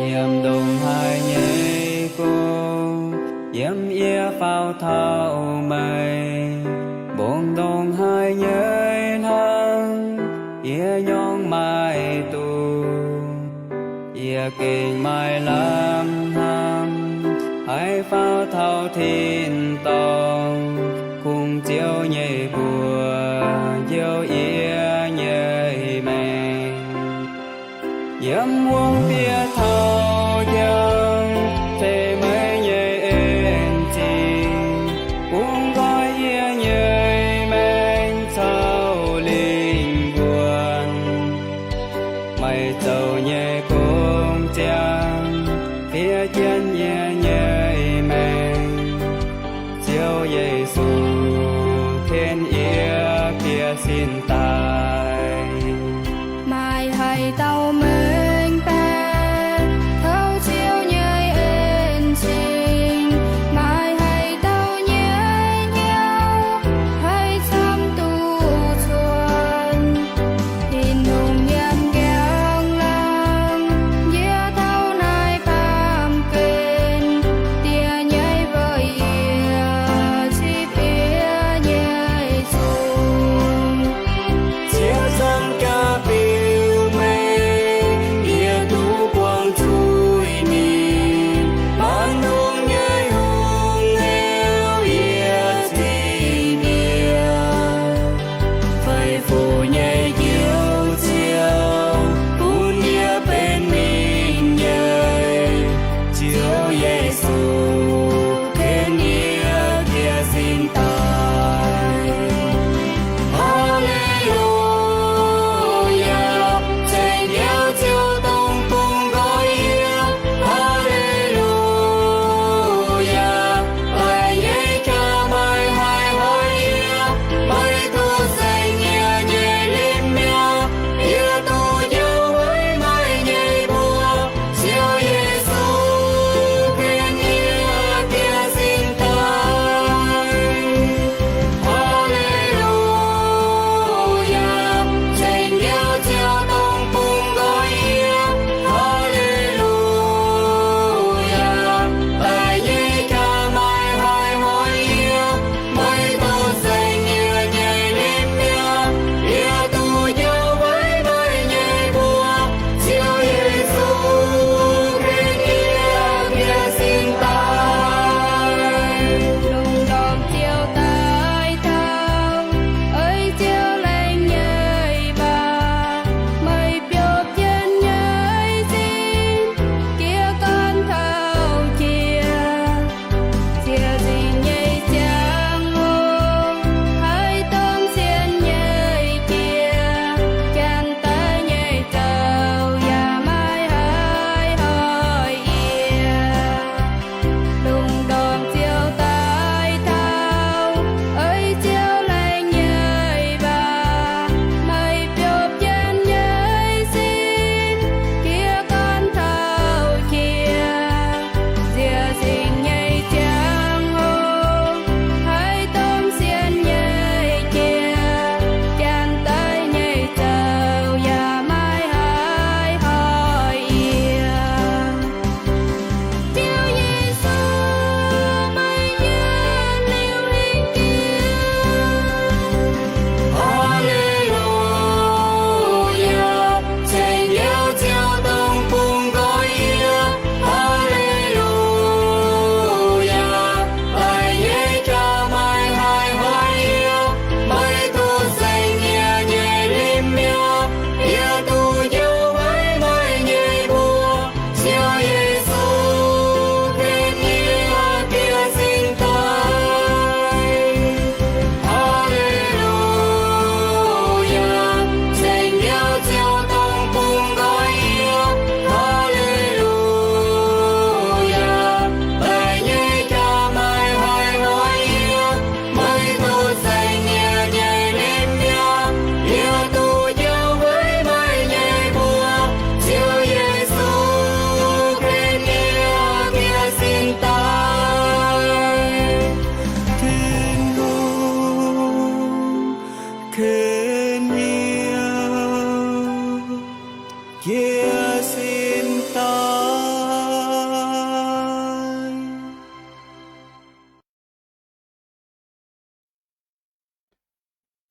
Yiem ndongc haaix nyei gong, yiem yie faaux taux meih. Mbong ndongc haaix nyei hnangv, yie nyorng maaih duqv. Yie gengh maaih lamh hnamv, haih faaux taux tin-dorngh, kungx Ziouv nyei mbuox njoux yie nyei maengc. Yiem wuom-bieqc taux njang, zeiz meih nyei en zingh, bungx nqoi yie nyei maengc caux lingh wuonh. Meih zoux nyei gong ziangh, fiev jienv yie nyei maengc. Ziouv Yesu, tien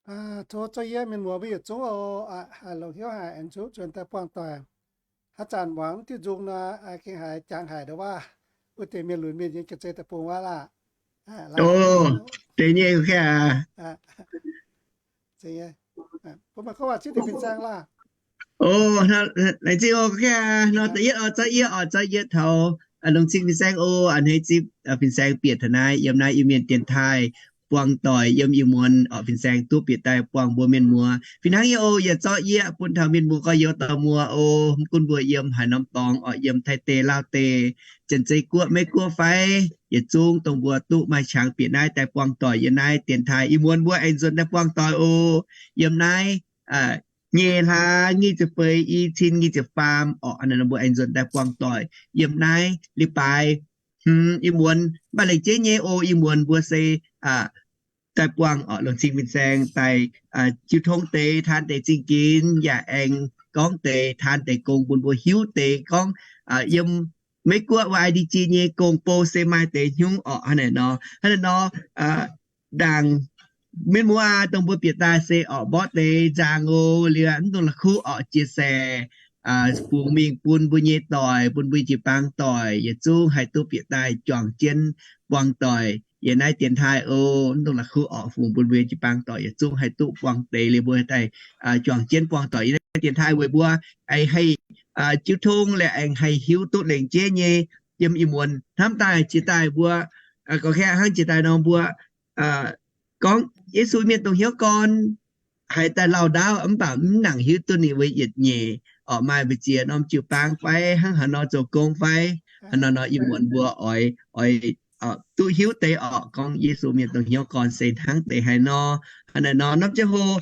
Tov zorqv yie mienh muoz mbuo yietc zungv oc, longc hnyouv haic aengx zuqc nzuonx daaih buangh doic. Haaix zanc muangx diuh nzung nor, gengh haiz jangx haic ndongc waac, wuov deix mienh lunx mienh yiem ga'zei deic-bung wuov laah. Deix nyei, laengz zingh oc, laengz zingh oc, nor da'yietv oc, zorqv yie oc, zorqv yie taux longc cing fin-saeng oc, a'hneiv zipv fin-saeng bieqc taux naaiv yiem naaiv Iu-Mienh dienx taaih buangh doic yiem Iu-Muonz oc, fin-saeng duqv bieqc daaih buangh mbuo mienh muoz fih hnangv nyei oc. Yaac zorqv yie bun taux mienh muoz gorx-youz dauh muoz oc, mv gunv mbuo yiem haaix norm dorngx oc, yiem Taiv deic, Laauv deic, Janx-Zei Guoqv, Meiv Guoqv fai, yietc zungv dongh mbuo duqv maaih qangx bieqc naaiv daaih buangh doic yiem naaiv dienx taaih Iu-Muonz mbuo aengx nzuonx daaih buangh doic oc. Yiem naaiv nyei hlaax nyic ziepc feix i cin nyic ziepc faam oc, hnangv naaiv nor mbuo aengx nzuonx daaih buangh doic yiem naaiv leiz-baaix hmz Iu-Muonz, mv baac lengc jeiv nyei oc, Iu-Muonz mbuo se daaih buangh oc, longc cing fin-saeng daaih jiu tong deix, taan deix zingh ginx, yaac aengx gorngv deix, taan deix gong bun mbuo hiuv deix gorngv yiem Meiv Guoqv wuov I D G nyei gong-bou se maaih deix hnyungv orqc. Hnangv naaiv nor, hnangv naaiv nor, ndaangc mienh muoz dongh mbuo bieqc daaih se orqc mborqv deix nzaangc oc, liuz mv dungx la'kuqv orqc chia sẻ fungx mingh bun mbuo nyei doic, bun mbuo jiu-baang doic yietc zungv haih duqv bieqc daaih juangc jienv buangh doic yiem naaiv dienx taaih oc. Mv dungx la'kuqv orqc, fungx bun mbuo jiu-baang doic yietc zungv haih duqv buangh deix liuz mbuo daaih juangc jienv buangh doic yiem naaiv dienx taaih weic mbuo aengx haih jiu tong liuz aengx haih hiuv duqv lengc jeiv nyei yiem Iu-Muonz hnamv daaih jiex daaih mbuo gorngv kaav hnangv jiex daaih nor mbuo gorngv Yesu mienh dongh hnyouv gorn haiz daaih lauh ndaauv mv baac mv nangc hiuv duqv ninh mbuo yietc nyeic orqc maaih mbu'ziex norm jiu-baang fai hnangv haaix nor zoux gong fai hnangv nor nor Iu-Muonz mbuo oix, oix duqv hiuv deix orqc gorngv Yesu mienh dongh hnyouv gorn se hnangv deix haaix nor. Hnangv naaiv nor norm ziangh hoc,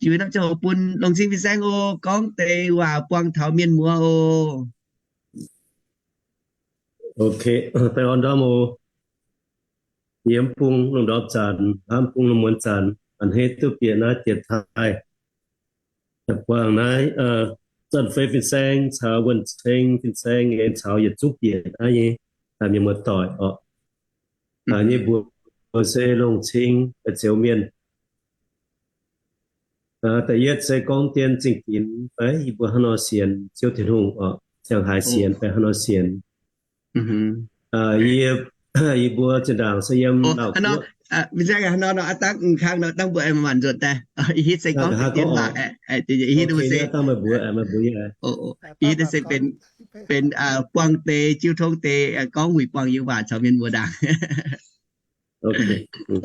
jiu norm ziangh hoc bun longc cing fin-saeng oc, gorngv deix waac buangh taux mienh muoz oc. Ok, baengh orn ndorm oc. Yiem bung lungh ndorm zanc, hnamv bung lungh muonz zanc, a'hneiv duqv bieqc naaiv dienx taaih buangh naaiv Zanc Fei fin-saeng caux Wuonh Ceng fin-saeng aengx caux yietc zungv bieqc naaiv nyei mienh muoz doic orqc. Nyei mbuox se longc cing zioux mienh. Da'yietv se gorngv dien zingh ginx fai yie mbuo hnangv nor sienx Ziouv Tin-Hungh orqc, ziangh haaix sienx fai hnangv nor sienx. Yie, yie mbuo zinh ndaangc se yiem Laauh Guoqv. Hnangv nor, hnangv nor, aav dangh kang nor dangh mbuo aengx maanc nzuonx daaih. Ih hitv se gorngv deix dien waac, ih hitv se, ih hitv se benx buangh deix jiu tong deix gorngv wuic buangh yiem waac caux mienh muoz ndaangc.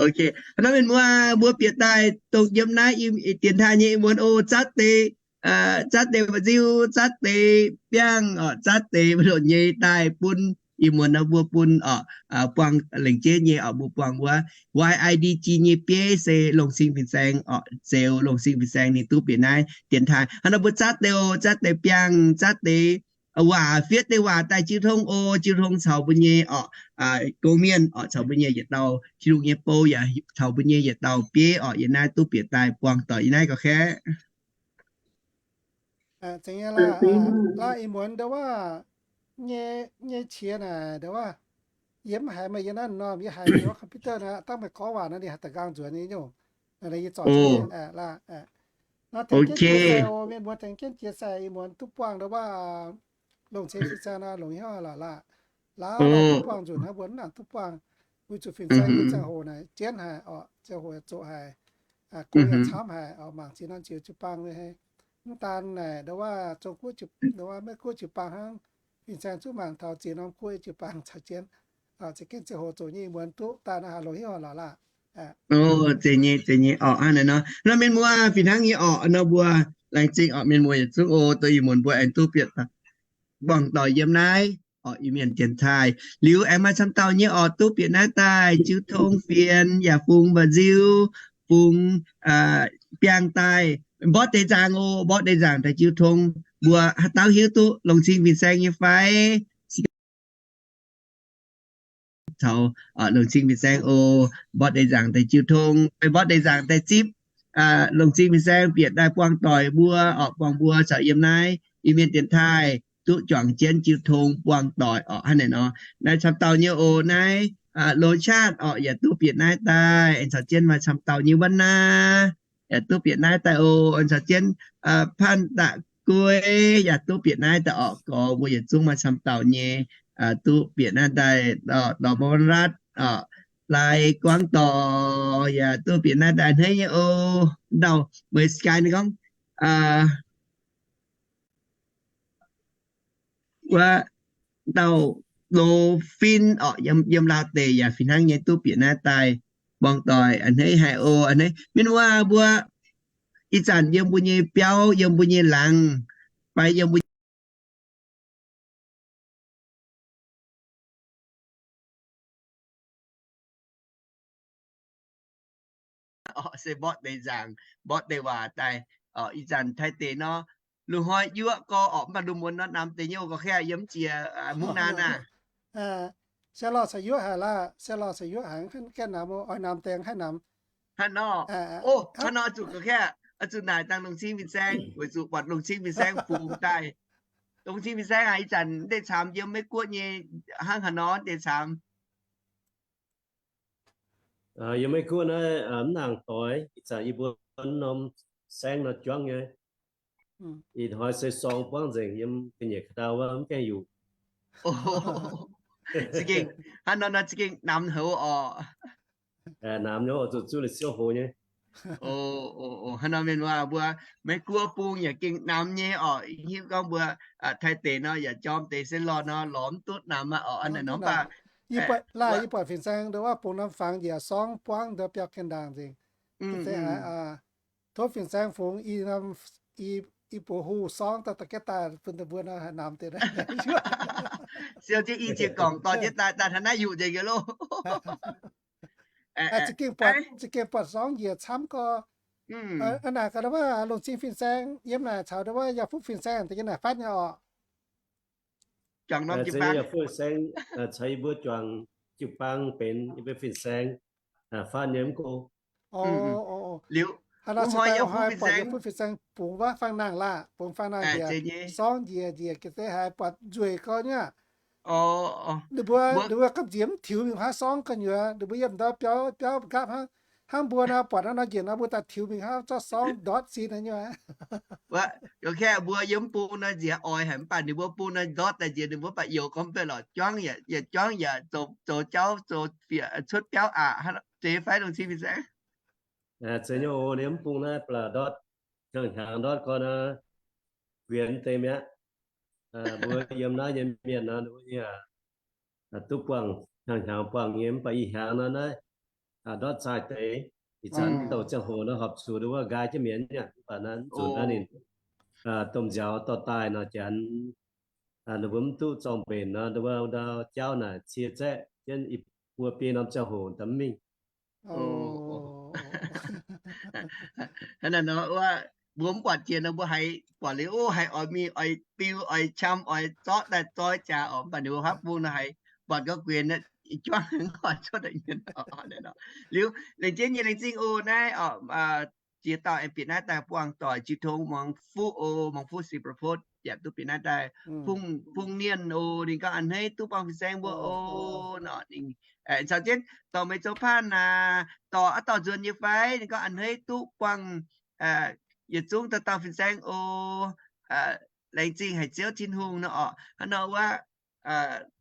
Ok, hnangv nor mienh muoz mbuo bieqc daaih dongh yiem naaiv dienx taaih nyei Iu-Muonz oc, zatv deix, zatv deix mba'nziu, zatv deix biangh orqc, zatv deix mbu'ndongx nyei daaih bun Iu-Muonz nor mbuo bun orqc buangh lengc jeiv nyei orqc mbuo buangh wuov Y I D G nyei bieiv se longc cing fin-saeng orqc, zeux longc cing fin-saeng ninh duqv bieqc naaiv dienx taaih. Hnangv nor mbuo zatv deix oc, zatv deix biangh, zatv deix waac, fiev deix waac daaih jiu tong oc, jiu tong caux mbuo nyei orqc gong mienh orqc, caux mbuo nyei yietc dauh Tin-Hungh nyei bou yaac caux mbuo nyei yietc dauh bieiv orqc yiem naaiv duqv bieqc daaih buangh doic yiem naaiv gauh kaeqv. Laauh Iu-Muonz ndau wuov nyei qiex naaic ndau wuov, yie mv haiz meih yiem naaiv norm, yie haiz meih wuov computer naaic, dangh meih gorngv waac nor ninh haih da'nqaang nzuonx nyei nyungc. Nor yie zorc jienv laah. Nor tengx jienv jiex sai oc, mienh muoz tengx jienv jiex sai, Iu-Muonz duqv buangh ndau wuov longc cing fin-saeng nor longc hnyouv lorqc laah. Laauh duqv buangh nzunc hnangv mbuo mv nangc duqv buangh, weic zuqc fin-saeng nyei ziangh hoc naaic jienv haic orqc, ziangh hoc zoqc haic, gong yaac camv haic orqc, mangc ziex norm ziex jiu-baang nyei. Mv daan naaic ndau wuov Zong-Guoqv, ndau wuov Meiv-Guoqv jiu-baang hnangv, fin-saeng zungv mangc taux ziex norm guoqv nyei jiu-baang caux jienv. Za'gengh ziangh hoc zoqc nyei, Iu-Muonz duqv daaih nor haih longc hnyouv lorqc laah. Zeiz nyei, zeiz nyei orqc. Hnangv naaiv nor, nor mienh muoz fih hnangv nyei orqc, nor mbuo laengz zingh orqc mienh muoz yietc zungv oc, dongh Iu-Muonz mbuo aengx duqv bieqc buangh doic yiem naaiv orqc, Iu-Mienh dienx taaih. Liuz aengx maaih camv dauh nyei orqc duqv bieqc naaiv daaih jiu tong fienx yaac fungx mba'nziu, fungx biangh daaih, mborqv deix nzaangc oc, mborqv deix nzaangc daaih jiu tong. Mbuo haaix dauh hiuv duqv longc cing fin-saeng nyei fai? Caux longc cing fin-saeng oc, mborqv deix nzaangc daaih jiu tong, mborqv deix nzaangc daaih zipv longc cing fin-saeng bieqc daaih buangh doic mbuo orqc, buangh mbuo caux yiem naaiv Iu-Mienh dienx taaih duqv juangc jienv jiu tong buangh doic orqc. Hnangv naaic nor, naaiv camv dauh nyei oc, naaiv loz-qaqv orqc, yaac duqv bieqc naaiv daaih aengx caux jienv maaih camv dauh nyei wuonv naaiv, yaac duqv bieqc naaiv daaih oc. Aengx caux jienv Panh Da'guei yaac duqv bieqc naaiv daaih orqc. Gorx mbuo yietc zungv maaih camv dauh nyei duqv bieqc naaiv daaih. Dorh Mouv Ratv orqc, Lai Guangv Dorc yaac duqv bieqc naaiv daaih hneiv nyei oc. Ndau meih sky ninh gorngv wuov ndau loz-fin orqc, yiem Laauv deic yaac fih hnangv nyei duqv bieqc naaiv daaih buangh doic. A'hneiv haic oc. A'hneiv mienh muoz mbuo, ih zanc yiem mbuo nyei biauv, yiem mbuo nyei laangz, fai yiem mbuo orqc, se mborqv deix nzaangc, mborqv deix waac daaih. Ih zanc Taiv deic nor, lungh hnoi yuoqv gorx orqc, mv baac lungh muonz nor namx deix nyei oc. Gorqv-Kaeqv yiem jiex Mungv Naan aah. Siav Lorh caux yuoqv haic laah, Siav Lorh caux yuoqv haic, gaengh namx oc, oix namx deix haih namx. Hnangv nor, o, hnangv nor zuqc Gorqv-Kaeqv oix zuqc naaic dangh Longc Cing Fin-Saeng, weic zuqc buatc Longc Cing Fin-Saeng fungx daaih. Longc Cing Fin-Saeng aac, ih zanc deix camx yiem Meiv Guoqv nyei hnangv haaix nor deix camx? Yiem Meiv Guoqv naaiv mv nangc doix, ih zanc yie mbuo norm saengv nor juangv nyei. Ih hnoi se sorng buangv nzengc, yiem ga'nyiec ka'ndau wuov mv gaengh yuqc. Za'gengh hnangv nor nor za'gengh namx haic oc. Namx nyei oc, zuqc zuqv liuz siouv hoz nyei. Hnangv nor mienh muoz mbuo, Meiv Guoqv bung yaac gengh namx nyei orqc. Hiuv gorngv mbuo Taiv deic nor yaac jorm deix se lorh nor lorz mv duqv namx aqv orqc. Hnangv naaic nor mv baac laaih yie buatc fin-saeng ndo wuov bungx norm fangx njiec sorng buangv ndo biauv gen ndaangc nzengc. Tov fin-saeng fungx i buoz hungh sorng daaih da'gaeqv daaih bun deix mbuo nor haaix namx deix. Siou jienv i ziex gorngc dorh jienv daaih, daaih taux naaiv yuqc nzengc nyei loh. Za'gengh buatc, za'gengh buatc sorng njiec camv gorx. Naaic gaax ndo wuov Longc Cing fin-saeng yiem naaic caux ndo wuov Yauh Fuqv fin-saeng deix nyei naaic fatv nyei orqc. Yauh Fuqv fin-saeng caux yie mbuo juangc jiu-baang benx yie mbuo fin-saeng fatv nyei mv go. Liuz hnoi Yauh Fuqv fin-saeng bungx wuov fangx nangh laah, bungx fangx nangh njiec sorng njiec njiec ga'deix haiz buatc nzueic gorx nyei. Ninh mbuo, ninh mbuo gamh nziex mv tiux mingh haav sorng gu'nyuoz, ninh mbuo yiem ndau biauv biauv nqaapv hnangv, hnangv mbuo nor buatc naaiv nor njiec nor mbuo daaih tiux mingh haav zorqv sorng ndortv sin nyei. Wuov, Gorqv-Kaeqv mbuo yiem bung nor nziaaux oix haic mv baac ninh mbuo bung nor ndortv daaih njiec ninh mbuo baac youx gorngv mv duqv lorqc, juangv yaac, yaac juangv yaac zoux, zoux jauv zoux bieqc cuotv biauv aqv. Zeiz fai Longc Cing fin-saeng? Zeiz nyei oc, yiem bung naaiv ba'laqc ndortv, hnyangx-hnyangx ndortv gorn guenx deix mi'aqv. Mbuo yiem naaiv nyei mienh nor, duqv buangh hnyangx-hnyangx buangh nyei, mv baac ih hnyangx nor naaiv ndortv zaih deix. Ih zanc douc ziangh hoc nor horpc zuqc ndo wuov nqaai jienv mi'aqv, mv baac naaiv nzunc naaiv ninh domh nziaaux dorh daaih nor janx ninh mbuo mv duqv zorng mbenc nor, ndo wuov ndau jauv naaic cie zaeqv jienv i buo biei norm ziangh hoc daaih mv mingh. Hnangv naaiv nor, mbuo mv buatc jiex nor mbuo haiz buatc liuz, o, haiz oix mingh oix biu oix qam oix zorqv daaih zoi jaax orqc. Mv baac ninh mbuo haav bung nor haiz buatc gorngv guenx juangv oix cuotv daaih mienh. Liuz lengc jienv nyei laengz zingh oc naaiv orqc, jiex dauh aengx bieqc naaiv daaih buangh doic jiu tong muangx fuqv oc, muangx fuqv si ba'potv yaac duqv bieqc naaiv daaih. Pung Nienh oc, ninh gorngv a'hneiv duqv buangh fin-saeng mbuo oc. Nor ninh caux jienv dorh meih zoux panh aac, dorh aav dorh nzuonx nyei fai? Ninh gorngv a'hneiv duqv buangh yietc zungv dauh dauh fin-saeng oc. Laengz zingh haic Ziouv Tin-Hungh nor orqc. Hnangv nor wuov,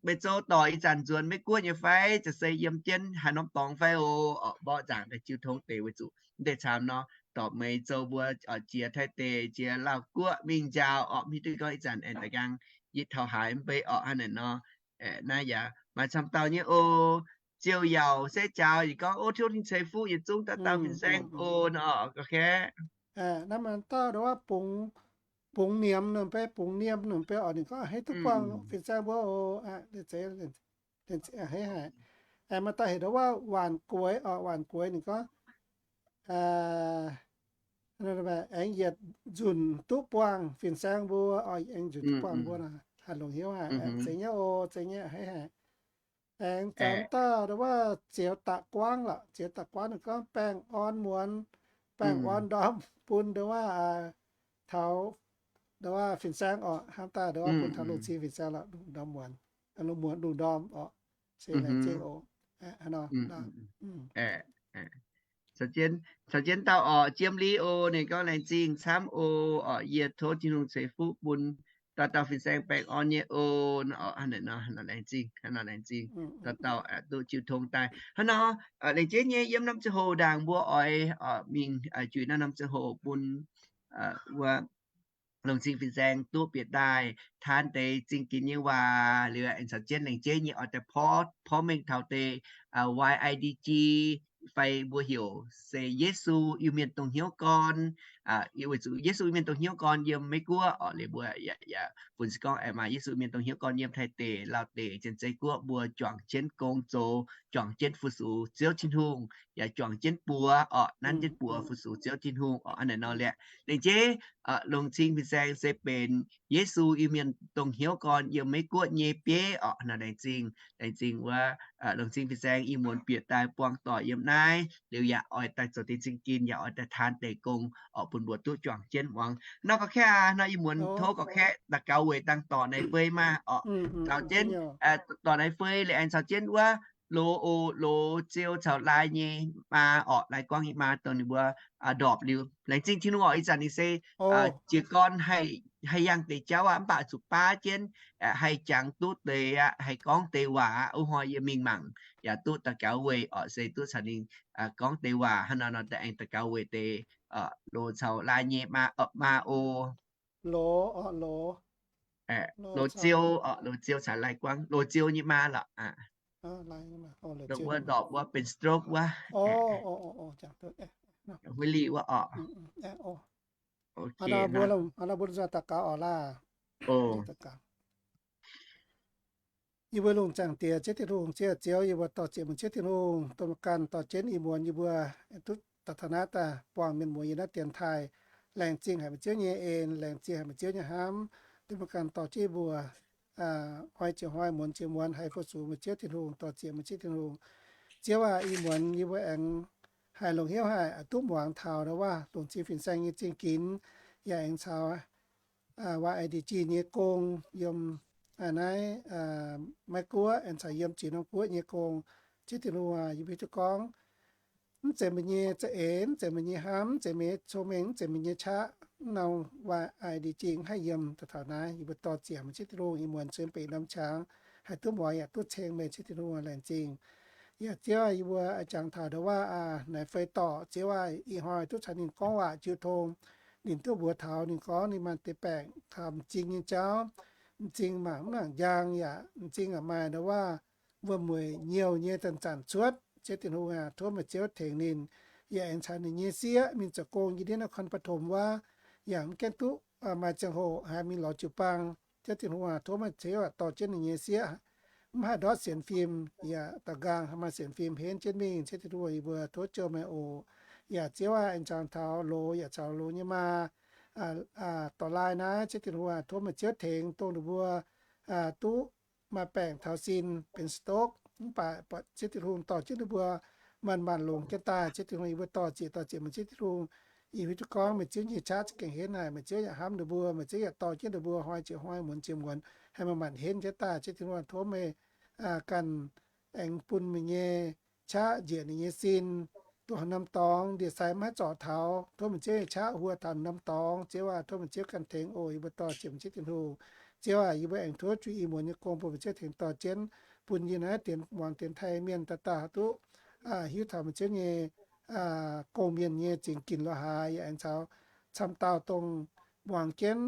meih zoux doic ih zanc nzuonx Meiv Guoqv nyei fai? Za'gengh yiem jienv haaix norm dorngx fai oc? Orqc, mborqv nzaangc daaih jiu tong deix weic zuqc mv deix camv nor, dorh meih zoux mbuo oix jiex Taiv deic, jiex Laauh Guoqv mingh njaaux orqc. Mv hiuv duqv gorngv ih zanc aengx daaih nqaang yitv taux haaix mv bei orqc. Hnangv naaic nor, naaiv yaac maaih camv dauh nyei oc. Ziouc Yaauc se jaaux yietc gorngv, o, Tin-Hungh ceix fuqv yietc zungv dauh dauh fin-saeng oc nor orqc. Gorqv-Kaeqv, naaiv maaih dauh ndo wuov Bungx Niemx, ninh mbuo Bungx Niemx ninh mbuo orqc, ninh gorngv a'hneiv duqv buangh fin-saeng mbuo oc. Maaih dauh heuc ndo wuov Waanc Gueix orqc, Waanc Gueix ninh gorngv aengx yietc nzunc duqv buangh fin-saeng mbuo orqc, aengx nzunc duqv buangh mbuo nor, haih longc hnyouv haic. Zeiz nyei oc, zeiz nyei, a'hneiv haic. Aengx zanc dauh ndo wuov Zioux Da'guaangv lorqc, Zioux Da'guaangv ninh gorngv baengh orn muonz, baengh orn ndorm bun ndo wuov taux ndo wuov fin-saeng orqc, hnamv daaih ndo wuov bun taux lungh cing fin-saeng lorqc, lungh ndorm muonz, lungh muonz lungh ndorm orqc, se laengz zingh oc. Caux jienv, caux jienv dauh orqc, Jiem Li oc. Ninh gorngv, laengz zingh camv oc. Orqc, yie tov Tin-Hungh ceix fuqv bun dauh dauh fin-saeng baengh orn nyei oc. Orqc, hnangv naaiv nor, laengz zingh, hnangv nor laengz zingh. Dauh dauh duqv jiu tong daaih. Hnangv nor, laengz jienv nyei yiem norm ziangh hoc ndaangc mbuo oix mingh juix naaiv norm ziangh hoc bun wuov longc cing fin-saeng duqv bieqc daaih taan deix zingh ginx nyei waac liuz, aengx caux jienv laengz jienv nyei oix daaih porv, porv mengh taux deix Y I D G, fai mbuo heuc se Yesu Iu-Mienh Dongh Hnyouv Gorn. Weic zuqc Yesu Iu-Mienh Dongh Hnyouv Gorn yiem Meiv Guoqv orqc, liuz mbuo yaac funx se gorngv aengx maaih Yesu Iu-Mienh Dongh Hnyouv Gorn yiem Taiv deic, Laauv deic, Janx-Zei Guoqv, mbuo juangc jienv gong zoux, juangc jienv fu-sux Ziouv Tin-Hungh, yaac juangc jienv buoz orqc, nanv jienv buoz fu-sux Ziouv Tin-Hungh orqc. Hnangv naaiv nor liuz, laengz jienv longc cing fin-saeng se benx Yesu Iu-Mienh Dongh Hnyouv Gorn yiem Meiv Guoqv nyei bieiv orqc. Hnangv nor laengz zingh, laengz zingh wuov longc cing fin-saeng ih muonz bieqc daaih buangh doic yiem naaiv liuz yaac oix daaih zoux deix zingh ginx, yaac oix daaih taan deix gong orqc, bun mbuo duqv juangc jienv muangx. Nor gorqv-kaeqv aqv, nor ih muonz tov gorqv-kaeqv daux gaux weic dangh dorc naaiv fei maah orqc. Caux jienv dorc naaiv fei liuz aengx caux jienv wuov Loz, Loz Ziou caux Lai nyei maa orqc, Lai Guangv nyei maa dongh ninh mbuo ndorpc liuz. Laengz zingh Tin-Hungh orqc, ih zanc ninh se jiez gorn haih yangh deix jauv aqv, mv baac zuqc baav jienv haih jangx duqv deix aqv, haih gorngv deix waac aqv. Wuov hnoi yie mingh mangc yaac duqv daux gaux weic orqc, se duqv caux ninh gorngv deix waac. Hnangv nor nor daaih aengx daux gaux weic deix Loz caux Lai nyei maa oc. Loz Ziou orqc, Loz Ziou caux Lai Guangv, Loz Ziou nyei maa lorqc. Dongh wuov ndorpc wuov benx stroke wuov, huiv lic wuov orqc. Yie mbuo longc zaangc Diex, Ziouv Tin-Hungh, Ziouv, yie mbuo longc zaangc Diex, Ziouv, yie mbuo dorh ziex muonz Ziouv Tin-Hungh, dongh meih ganh dorh jienv ih muonz yie mbuo duqv daaih taux naaiv daaih buangh mienh muoz yiem naaiv dienx taaih. Laengz zingh haic meih Ziouv nyei en, laengz zingh haic meih Ziouv nyei hnamv, dongh meih ganh dorh jienv yie mbuo hnoi jiex hnoi, muonz jiex muonz haih fu-sux meih Ziouv Tin-Hungh, dorh ziex meih Ziouv Tin-Hungh. Ziouv aac, ih muonz yie mbuo aengx haih longc hnyouv haic duqv muangx taux ndau wuov longc cing fin-saeng nyei zingh ginx, yaac aengx caux Y I D G nyei gong yiem naaiv Meiv Guoqv, aengx caux yiem ziex norm guoqv nyei gong. Ziouv Tin-Hungh aac, yie mbuo hiuv duqv gorngv mv zeiz meih nyei za'eix, mv zeiz meih nyei hnamv, mv zeiz meih nyei cong-mengh, mv zeiz meih nyei qaqv, mv norm Y I D G mv haih yiem daaih taux naaiv. Yie mbuo dorh ziex meih Ziouv Tin-Hungh, ih muonz zueiz benx norm qangx haih duqv muangx yaac duqv ceng meih Ziouv Tin-Hungh, laengz zingh. Yaac Ziouv aac, yie mbuo jangx taux ndau wuov naaiv fei dorc, Ziouv aac, ih hnoi duqv caux ninh gorngv waac jiu tong. Ninh duqv mbuox taux ninh gorngv ninh maaih deix baengc taux m'zing nyei jauv, m'zing mangc mv mangc njang, yaac m'zing yaac maaih ndau wuov wuom-mueic nyouh nyei zanc-zanc cuotv. Ziouv Tin-Hungh aac, tov meih Ziouv tengx ninh, yaac aengx caux ninh nyei sieqv mingh zoux gong yiem ndiev นครปฐม wuov, yaac mv gaengh duqv maaih ziangh hoc haih mingh lorz jiu-baang. Ziouv Tin-Hungh aac, tov meih Ziouv dorh jienv ninh nyei sieqv mv haih ndortv sienx fim, yaac daux nqaang haih maaih sienx fim henv jienv mingh. Ziouv Tin-Hungh, yie mbuo tov jouh meih oc. Yaac Ziouv aac, aengx jangx taux Loz, yaac caux Loz nyei maa dorh Lai naaiv. Ziouv Tin-Hungh aac, tov meih Ziouv tengx dongh ninh mbuo duqv maaih baengc taux sin benx stroke, mv baac buatc Ziouv Tin-Hungh dorh jienv ninh mbuo manc-manc longx jienv daaih. Ziouv Tin-Hungh, yie mbuo dorh ziex dorh ziex meih Ziouv Tin-Hungh. Yie hiuv duqv gorngv meih Ziouv nyei qaqv za'gengh henv haic, meih Ziouv yaac hnamv ninh mbuo, meih Ziouv yaac dorh jienv ninh mbuo hnoi jiex hnoi, muonz jiex muonz, haih manc-manc henv jienv daaih. Ziouv Tin-Hungh, tov meih ganh aengx bun meih nyei qaqv njiec ninh nyei sin, dongh haaix norm dorngx ndie-sai mv haih zorc taux. Tov meih Ziouv nyei qaqv huo taux norm dorngx. Ziouv aac, tov meih Ziouv ganh tengx oc. Yie mbuo dorh ziex meih Ziouv Tin-Hungh. Ziouv aac, yie mbuo aengx tov juix ih muonz nyei gong bun meih Ziouv tengx dorh jienv, bun yie naaiv dienx muangx dienx taaih mienh dauh dauh duqv hiuv taux meih Ziouv nyei gong-mienh nyei zingx ginx lorz haaix, yaac aengx caux camv dauh dongh muangx jienv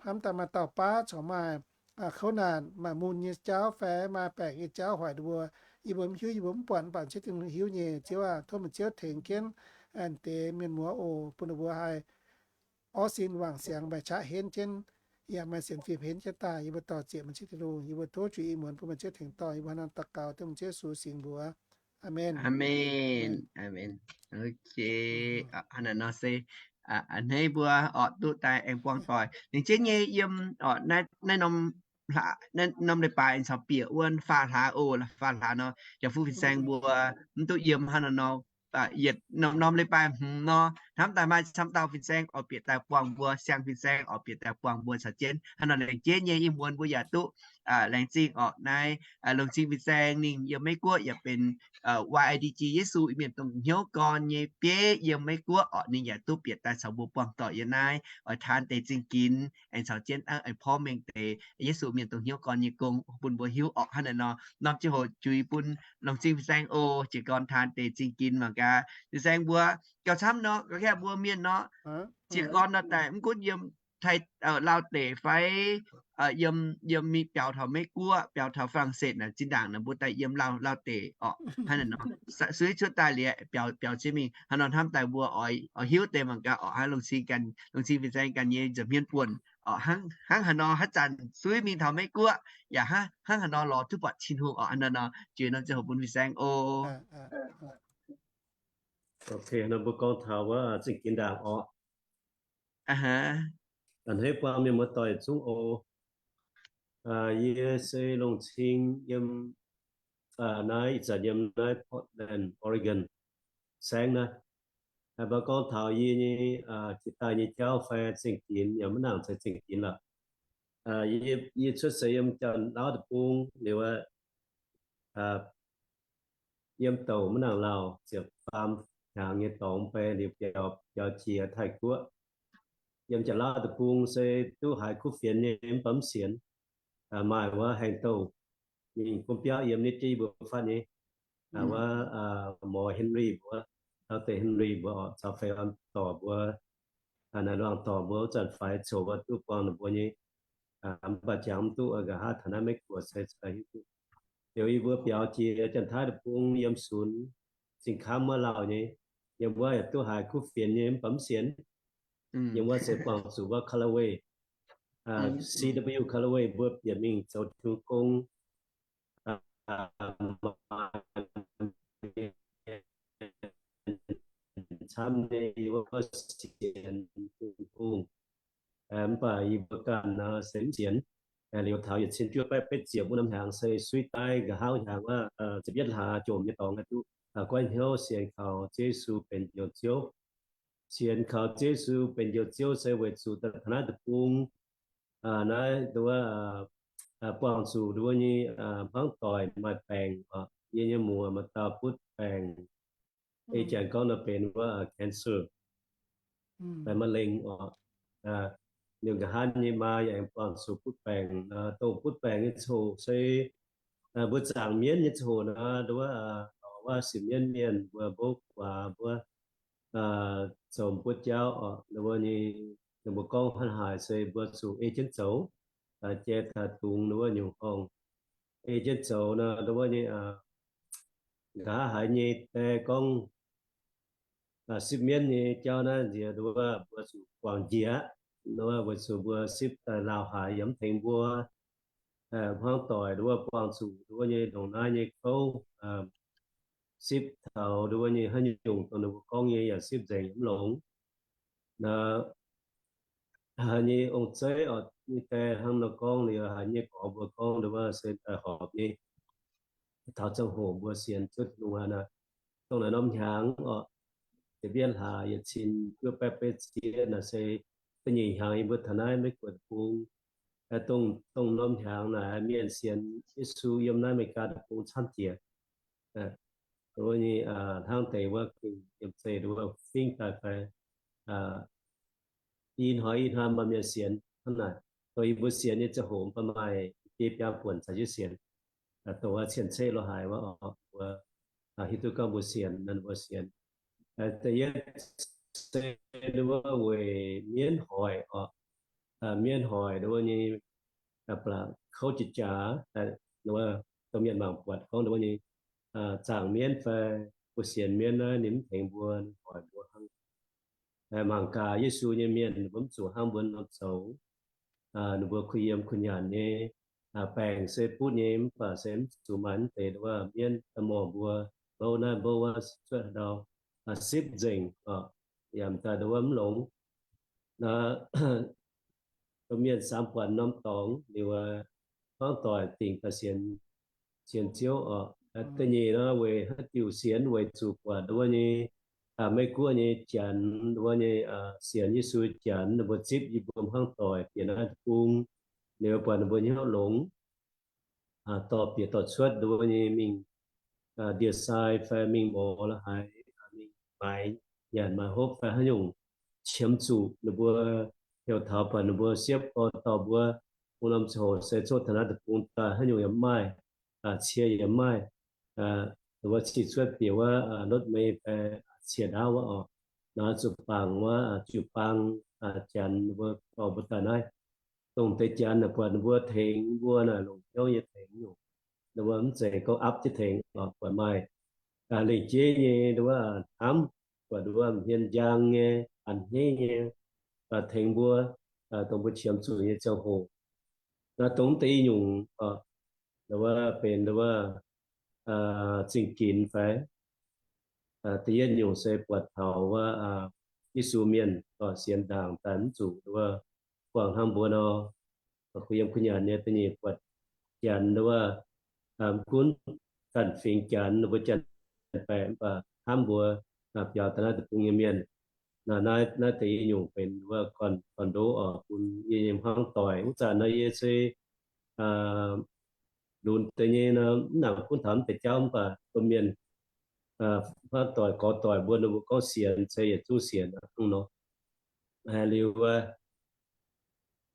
hnamv daaih maaih dauh baav corc maaih kouv naanc, maaih mun nyei jauv fai maaih baengc nyei jauv hoic ninh mbuo. Yie mbuo mv hiuv, yie mbuo mv buatc, mv baac Ziouv Tin-Hungh hiuv nyei. Ziouv aac, tov meih Ziouv tengx jienv deix mienh muoz oc, bun ninh mbuo haih orv sin wangc siangx, maaih qaqv henv jienv, yaac maaih sienx fim henv jienv daaih. Yie mbuo dorh ziex meih Ziouv Tin-Hungh. Yie mbuo tov juix ih muonz bun meih Ziouv tengx dorh. Yie mbuo hnangv daux gaux dengv Ziouv Yesu singx mbuox. Aamen. Aamen. Aamen. Ok. Hnangv naaiv nor se a'hneiv mbuo orqc duqv daaih aengx buangh doic. Ninh jienv nyei yiem naaiv norm leiz-baaix aengx caux bieqc wuov faam hlaax oc. Faam hlaax nor, jaax fuqv fin-saeng mbuo mv duqv yiem hnangv naaiv nor, yietc norm norm leiz-baaix hmz nor, hnamv daaih maaih camv dauh fin-saeng oix bieqc daaih buangh mbuo, siang fin-saeng oix bieqc daaih buangh mbuo caux jienv. Hnangv nor laengz jienv nyei ih muonz mbuo yaac duqv laengz zingh orqc. Naaiv longc cing fin-saeng ninh yiem Meiv Guoqv yaac benx Y I D G, Yesu Mienh Dongh Hnyouv Gorn nyei bieiv yiem Meiv Guoqv orqc. Ninh yaac duqv bieqc daaih caux mbuo buangh doic yiem naaiv oix taan deix zingh ginx aengx caux jienv aengx porv mengh deix Yesu Mienh Dongh Hnyouv Gorn nyei gong bun mbuo hiuv orqc. Hnangv naaiv nor, norm ziangh hoc juix bun longc cing fin-saeng oc. Jiez gorn taan deix zingh ginx mangc gaax. Fin-saeng mbuo gauh camv nor, gauh kaav mbuo mienh nor, jiez gorn nor daaih mv gunv yiem Taiv, Laauv deic fai yiem, yiem mingh biaux taux Meiv Guoqv, biaux taux Faa^lang^setv naaic, zinh ndaangc naaic mbuo daaih yiem Laauv, Laauv deic orqc. Hnangv naaic nor, suiv cuotv daaih liuz biaux, biaux jienv mingh. Hnangv nor hnamv daaih mbuo oix, oix hiuv deix mangc gaax orqc. Hnangv longc cing ganh, longc cing fin-saeng ganh nyei nza'hmien buonc orqc. Hnangv, hnangv haaix nor haaix zanc suiv mingh taux Meiv Guoqv yaac hnangv, hnangv haaix nor lorz duqv buatc Tin-Hungh orqc. Hnangv naaiv nor juix norm ziangh hoc bun fin-saeng oc. Ok, nor mbuo gorngv taux wuov zingh ginx ndaangc orqc. A'hneiv buang mienh muoz-doic zungv oc. Yie se longc cing yiem naaiv, ih zanc yiem naaiv Portland, Oregon saengv naaiv. Mbuo gorngv taux yie nyei jiex daaih nyei jauv fai zingh ginx yaac maiv nangc caux zingh ginx lorqc. Yie cuotv seix yiem Janx-Lauv deic-bung liuz, yiem douc maiv nangc lauh ziepc faam hnyangx nyei dorngx bei liuz biaux, biaux jiex Taiv-Guoqv. Yiem Janx-Lauv deic-bung se duqv haiz kuv fienx nyei mv baac mv sienx. Maaih wuov haengh douh mingh gunv biauv yiem nitv jienv yie mbuo fatv nyei, wuov Morc Henry mbuo, Doctor Henry mbuo orqc, caux Fei Orn dorc mbuo, naaic luangh dorc mbuo wuov zanc faix coc duqv buangh ninh mbuo nyei. Mv baac jangx mv duqv, nqa'haav taux naaiv Meiv Guoqv se hiuv duqv. Liuz yie mbuo biaux jiex Janx-Taiv deic-bung yiem sunx, zingh kamv wuov lauh nyei, yiem wuov yaac duqv haiz kuv fienx nyei mv baac mv sienx. Yiem wuov se buangh zuqc wuov Callaway, C W Callaway mbuo bieqc mingh zoux jiu gong, camv nyei wuov sienx Tin-Hungh. Mv baac yie mbuo ganh nor se mv sienx. Liuz taux yietc cin juov baeqv betv ziepc wuov norm hnyangx se suiv daaih nqa'haav hnyangx wuov, ziepc yietv hlaax jomc nyei dorngx duqv goiv hnyouv sienx kaux Ziouv Yesu benx Njoux Ziouv. Sienx kaux Ziouv Yesu benx Njoux Ziouv se weic zuqc daaih taux naaiv deic-bung, naaiv nduov, buangh zuqc nduov nyei hmuangv doic maaih baengc oc. Yie nyei muoc maaih dauh butv baengc, ei janx gorngv nor benx wuov cancer, baengc ma'lengc oc. Liuz nqa'haav nyei maa yaac aengx buangh zuqc butv baengc. Dongh butv baengc nyei ziangh hoc se mbuo zaangc mienv nyei ziangh hoc nor, nduov, wuov sipv mienv mienh mbuo mbouv guaax mbuo zoux buov jauv oc. Nduov nyei, ninh mbuo gorngv hnangv haaix se mbuo zuqc ei jienv zoux, jai taux dungz nduov nyungc horngh ei jienv zoux nor, nduov nyei, nqa'haav haiz nyei die gorngv sipv mienv nyei jauv naaiv nziex nduov mbuo zuqc guangc njiec aqv. Nduov weic zuqc mbuo sipv daaih lauh haic yaac mv tengx mbuo hmuangv doic nduov buangh zuqc nduov nyei ndongc naaiv nyei kouv, sipv taux nduov nyei haaix nyungc dongh ninh mbuo gorngv nyei yaac sipv nzengc mv longx. Naaiv haiz nyei ong-zeiv oc, nyei die hnangv nor gorngv liuz, haiz nyei gorx mbuo gorngv nduov se daaih horpc nyei. Taux ziangh hoc mbuo sienx zuov Tin-Hungh aqv. Dongh naaiv norm hnyangx oc, ziepc yietv hlaax yietc cin juov baeqv betv ziepc naaic se da'nyeic hnyangx yie mbuo taux naaiv Meiv Guoqv deic-bung. Dongh, dongh norm hnyangx naaic mienh sienx Yesu yiem naaiv America deic-bung camv jiex. Nduov nyei, hnangv deix wuov gengh yiem zeiz nduov fingv daaih fai i hnoi i hnoi maaih mienh sienx hnangv naaic. Dongh yie mbuo sienx nyei ziangh hoc mv baac maaih biei biaa buonc caux jienv sienx. Dongh wuov cien-ceqv lo haic wuov, mbuo hiuv duqv gorngv mbuo sienx, mbuo sienx. Da'yietv se wuov weic mienv hoic oc. Mienv hoic nduov nyei, kouv jiex jaax, dongh mienh mangc buatc gorngv nduov nyei, zaangc mienv fai mbuo sienx mienv naaiv ninh mv tengx mbuo, ninh hoic mbuo hnangv. Mangc gaax Yesu nyei mienh ninh mbuo mv zuqc hnangv mbuo nor zoux. Ninh mbuo kuh yiem kuh nyanc nyei, baengc se butv nyei mv baac se mv zuqc maaih mv deix nduov mienv daaih morh mbuo, mbouv naaiv mbouv wuov, cuotv haaix ndau sipv nzengc oc, yaac m'daaih nduov mv longx. Naaiv mienh samx buatc norm dorngx liuz, hmuangv doic dingc daaih sienx, sienx Ziouv oc. Da'nyeic nor weic haaix diuc sienx? Weic zuqc buatc nduov nyei, Meiv Guoqv nyei Janx, nduov nyei, sienx Yesu Janx ninh mbuo zipv yie mbuo hmuangv doic bieqc naaiv deic-bung, liuz buatc ninh mbuo hnyouv longx. dorh bieqc dorh cuotv nduov nyei mingh ndie-sai fai mingh mouz la'haaix, mingh maaiz nyanc maaiz hopv fai haaix nyungc qiemx zuqc ninh mbuo heuc taux buatc ninh mbuo siepv gorx dorh mbuo, bung norm ziangh hoc se coqv taux naaiv deic-bung daaih haaix nyungc yaac maaih, cie yaac maaih, ninh mbuo cih cuotv bieqc wuov lotv mei fai cie ndaauv wuov oc, naaiv zuqc bangc wuov jiu-baang janx ninh mbuo dorh mbuo daaih naaiv. Dongh deix janx naaic buatc ninh mbuo tengx mbuo naaic longc hnyouv nyei tengx nyungc. Ninh mbuo mv zeiz gorngv apv jienv tengx oc, buatc maaih lengc jeiv nyei wuov hnamv, buatc wuov hmien njang nyei, an hnyeiv nyei, tengx mbuo, dongh mbuo qiemx zuqc nyei ziangh hoc. Naaiv dongh deix nyungc, wuov benx wuov zingh ginx fai da'yietv nyungc se buatc taux wuov Yesu mienh sienx ndaangc daaih mv zuqc wuov buangh hnangv mbuo nor, kuh yiem kuh nyanc nyei. Da'nyeic buatc janx wuov, mv gunv ganh fingx janx, ninh mbuo janx-baeqc mv baac hnamv mbuo biaux daaih naaiv deic-bung nyei mienh. Naaiv, naaiv deix nyungc benx wuov gorn-ndoqv oc, bun yie nyei hmuangv doic. Wuov zanc nor yie se lunx deix nyei nor, mv nangc gunv taux mv deix jauv mv baac domh mienh hmuangv doic gorx doic mbuo, ninh mbuo gorngv sienx se yietc zungv sienx hnangv nor. Liuz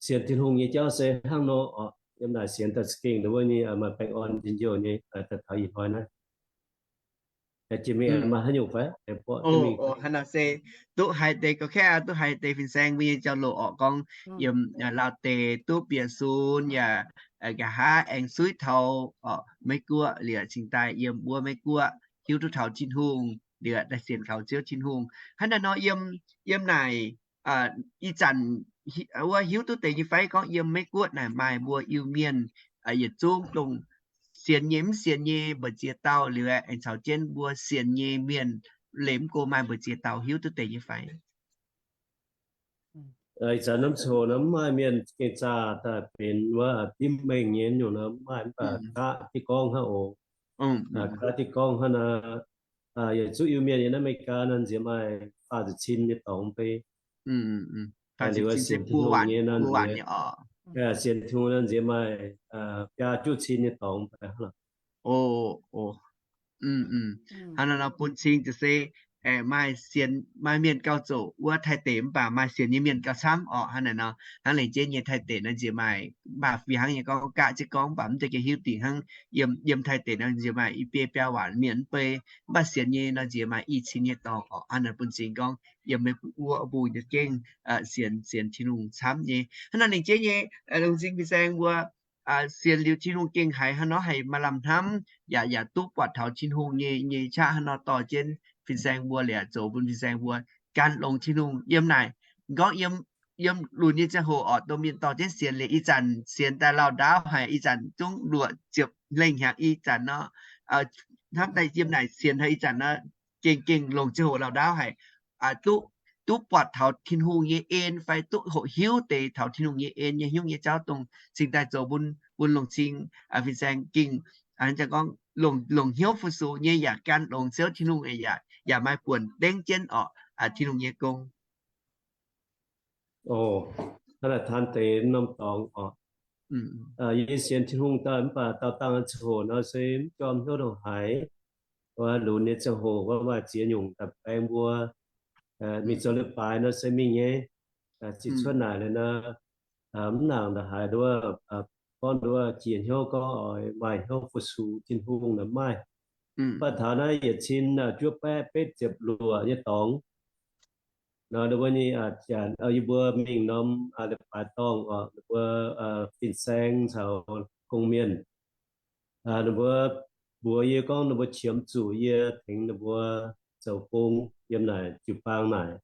sienx Tin-Hungh nyei jauv se hnangv nor oc. Yiem naaic sienx daaih za'gengh wuov nyei maaih baengh orn njien-youh nyei daaih taux ih hnoi naaiv. Jiex mingh maaih haaix nyungc fai? Hnangv nor se duqv haiz deix gauh kaeqv, duqv haiz deix fin-saeng mbuo nyei jauv-louc oc, gorngv yiem Laauh deic duqv bieqc sunx yaac nqa'haav aengx suiv taux Meiv Guoqv liuz cingx daaih yiem wuov Meiv Guoqv hiuv duqv taux Tin-Hungh liuz daaih sienx kaux Ziouv Tin-Hungh. Hnangv naaiv nor yiem, yiem naaic ih zanc wuov hiuv duqv deix nyei fai gorngv yiem Meiv Guoqv naaic maaih mbuo Iu-Mienh yietc zungv dongh sienx nyei mv sienx nyei mbu'ziex dauh liuz aengx caux jienv mbuo sienx nyei mienh liemh go maaih mbu'ziex dauh hiuv duqv deix nyei fai? Ih zanc norm ziangh hoc nor mv maaih mienh gengh zaah daaih benx wuov dimv mengh nyei nyungc nor mv maaih, mv baac gaav diqv gorngv hnangv oc. Gaav diqv gorngv hnangv naaiv, yietc zungv Iu-Mienh yiem naaiv America nor nziex maaih faah ziepc cin nyei dorngx bei. Liuz sienx Tin-Hungh nyei nor, sienx Tin-Hungh nor nziex maaih biaa juqv cin nyei dorngx bei hnangv. Hnangv naaiv nor bun cing ziouc se maaih sienx, maaih mienh gauh zoqc wuov Taiv deic mv baac maaih sienx nyei mienh gauh camv orqc. Hnangv naaiv nor hnangv lengc jeiv nyei Taiv deic nor nziex maaih, mv baac fih hnangv nyei gorngv gaav jienv gorngv mv baac mv deix gengh hiuv dingc hnangv. Yiem, yiem Taiv deic nor nziex maaih i biei biaa waanc mienh mv bei, mv baac sienx nyei nor nziex maaih i cin nyei dorngx orqc. Hnangv naaiv bun cing gorngv yiem meih wuov bung nyei gengh sienx, sienx Tin-Hungh camv nyei. Hnangv naaiv lengc jeiv nyei longx zingh fin-saeng mbuo sienx liuz Tin-Hungh gengh haiz hnangv nor haiz maaih lamh hnamv yaac, yaac duqv buatc taux Tin-Hungh nyei, nyei qaqv hnangv nor dorh jienv fin-saeng mbuo liuz zoux bun fin-saeng mbuo gan longx Tin-Hungh yiem naaic. Gorngv yiem, yiem lunx nyei ziangh hoc orqc, domh mienh dorh jienv sienx liuz ih zanc sienx daaih lauh ndaauv haic, ih zanc zungv luoqc ziepc lengh hnyangx ih zanc nor, hnamv daaih yiem naaic sienx taux ih zanc nor gengh, gengh longc ziangh hoc lauh ndaauv haic, duqv, duqv buatc taux Tin-Hungh nyei en fai duqv hoqc hiuv deix taux Tin-Hungh nyei en nyei hnyouv nyei jauv dongh cingx daaih zoux bun, bun longc cing fin-saeng gengh, gorngv longc, longc hnyouv fu-sux nyei yaac gan longx Ziouv Tin-Hungh yaac, yaac maaih buonc dengv jienv orqc Tin-Hungh nyei gong. Hnangv naaic taan deix norm dorngx orqc. Yie sienx Tin-Hungh daaih mv baac daauh dangh ziangh hoc nor se mv jorm hnyouv ndongc haaix. Wuov lunx nyei ziangh hoc wuov maaih ziex nyungc daaih baeng mbuo mingh zoux leiz-baaix nor se mingh nyei. Ziqc cuotv naaic liuz nor, mv nangc ndongc haaix nduov, gorngv nduov jiex hnyouv gorngv oix maaih hnyouv fu-sux Tin-Hungh nor maaih. Mv baac taux naaiv yietc cin juov baeqv betv ziepc luoqc nyei dorngx nor, nduov nyei, yie mbuo mingh norm leiz-baaix dorngh oc, ninh mbuo fin-saeng caux gong-mienh, ninh mbuo mbuox yie gorngv ninh mbuo qiemx zuqc yie tengx ninh mbuo zoux gong yiem naaic jiu-baang naaic.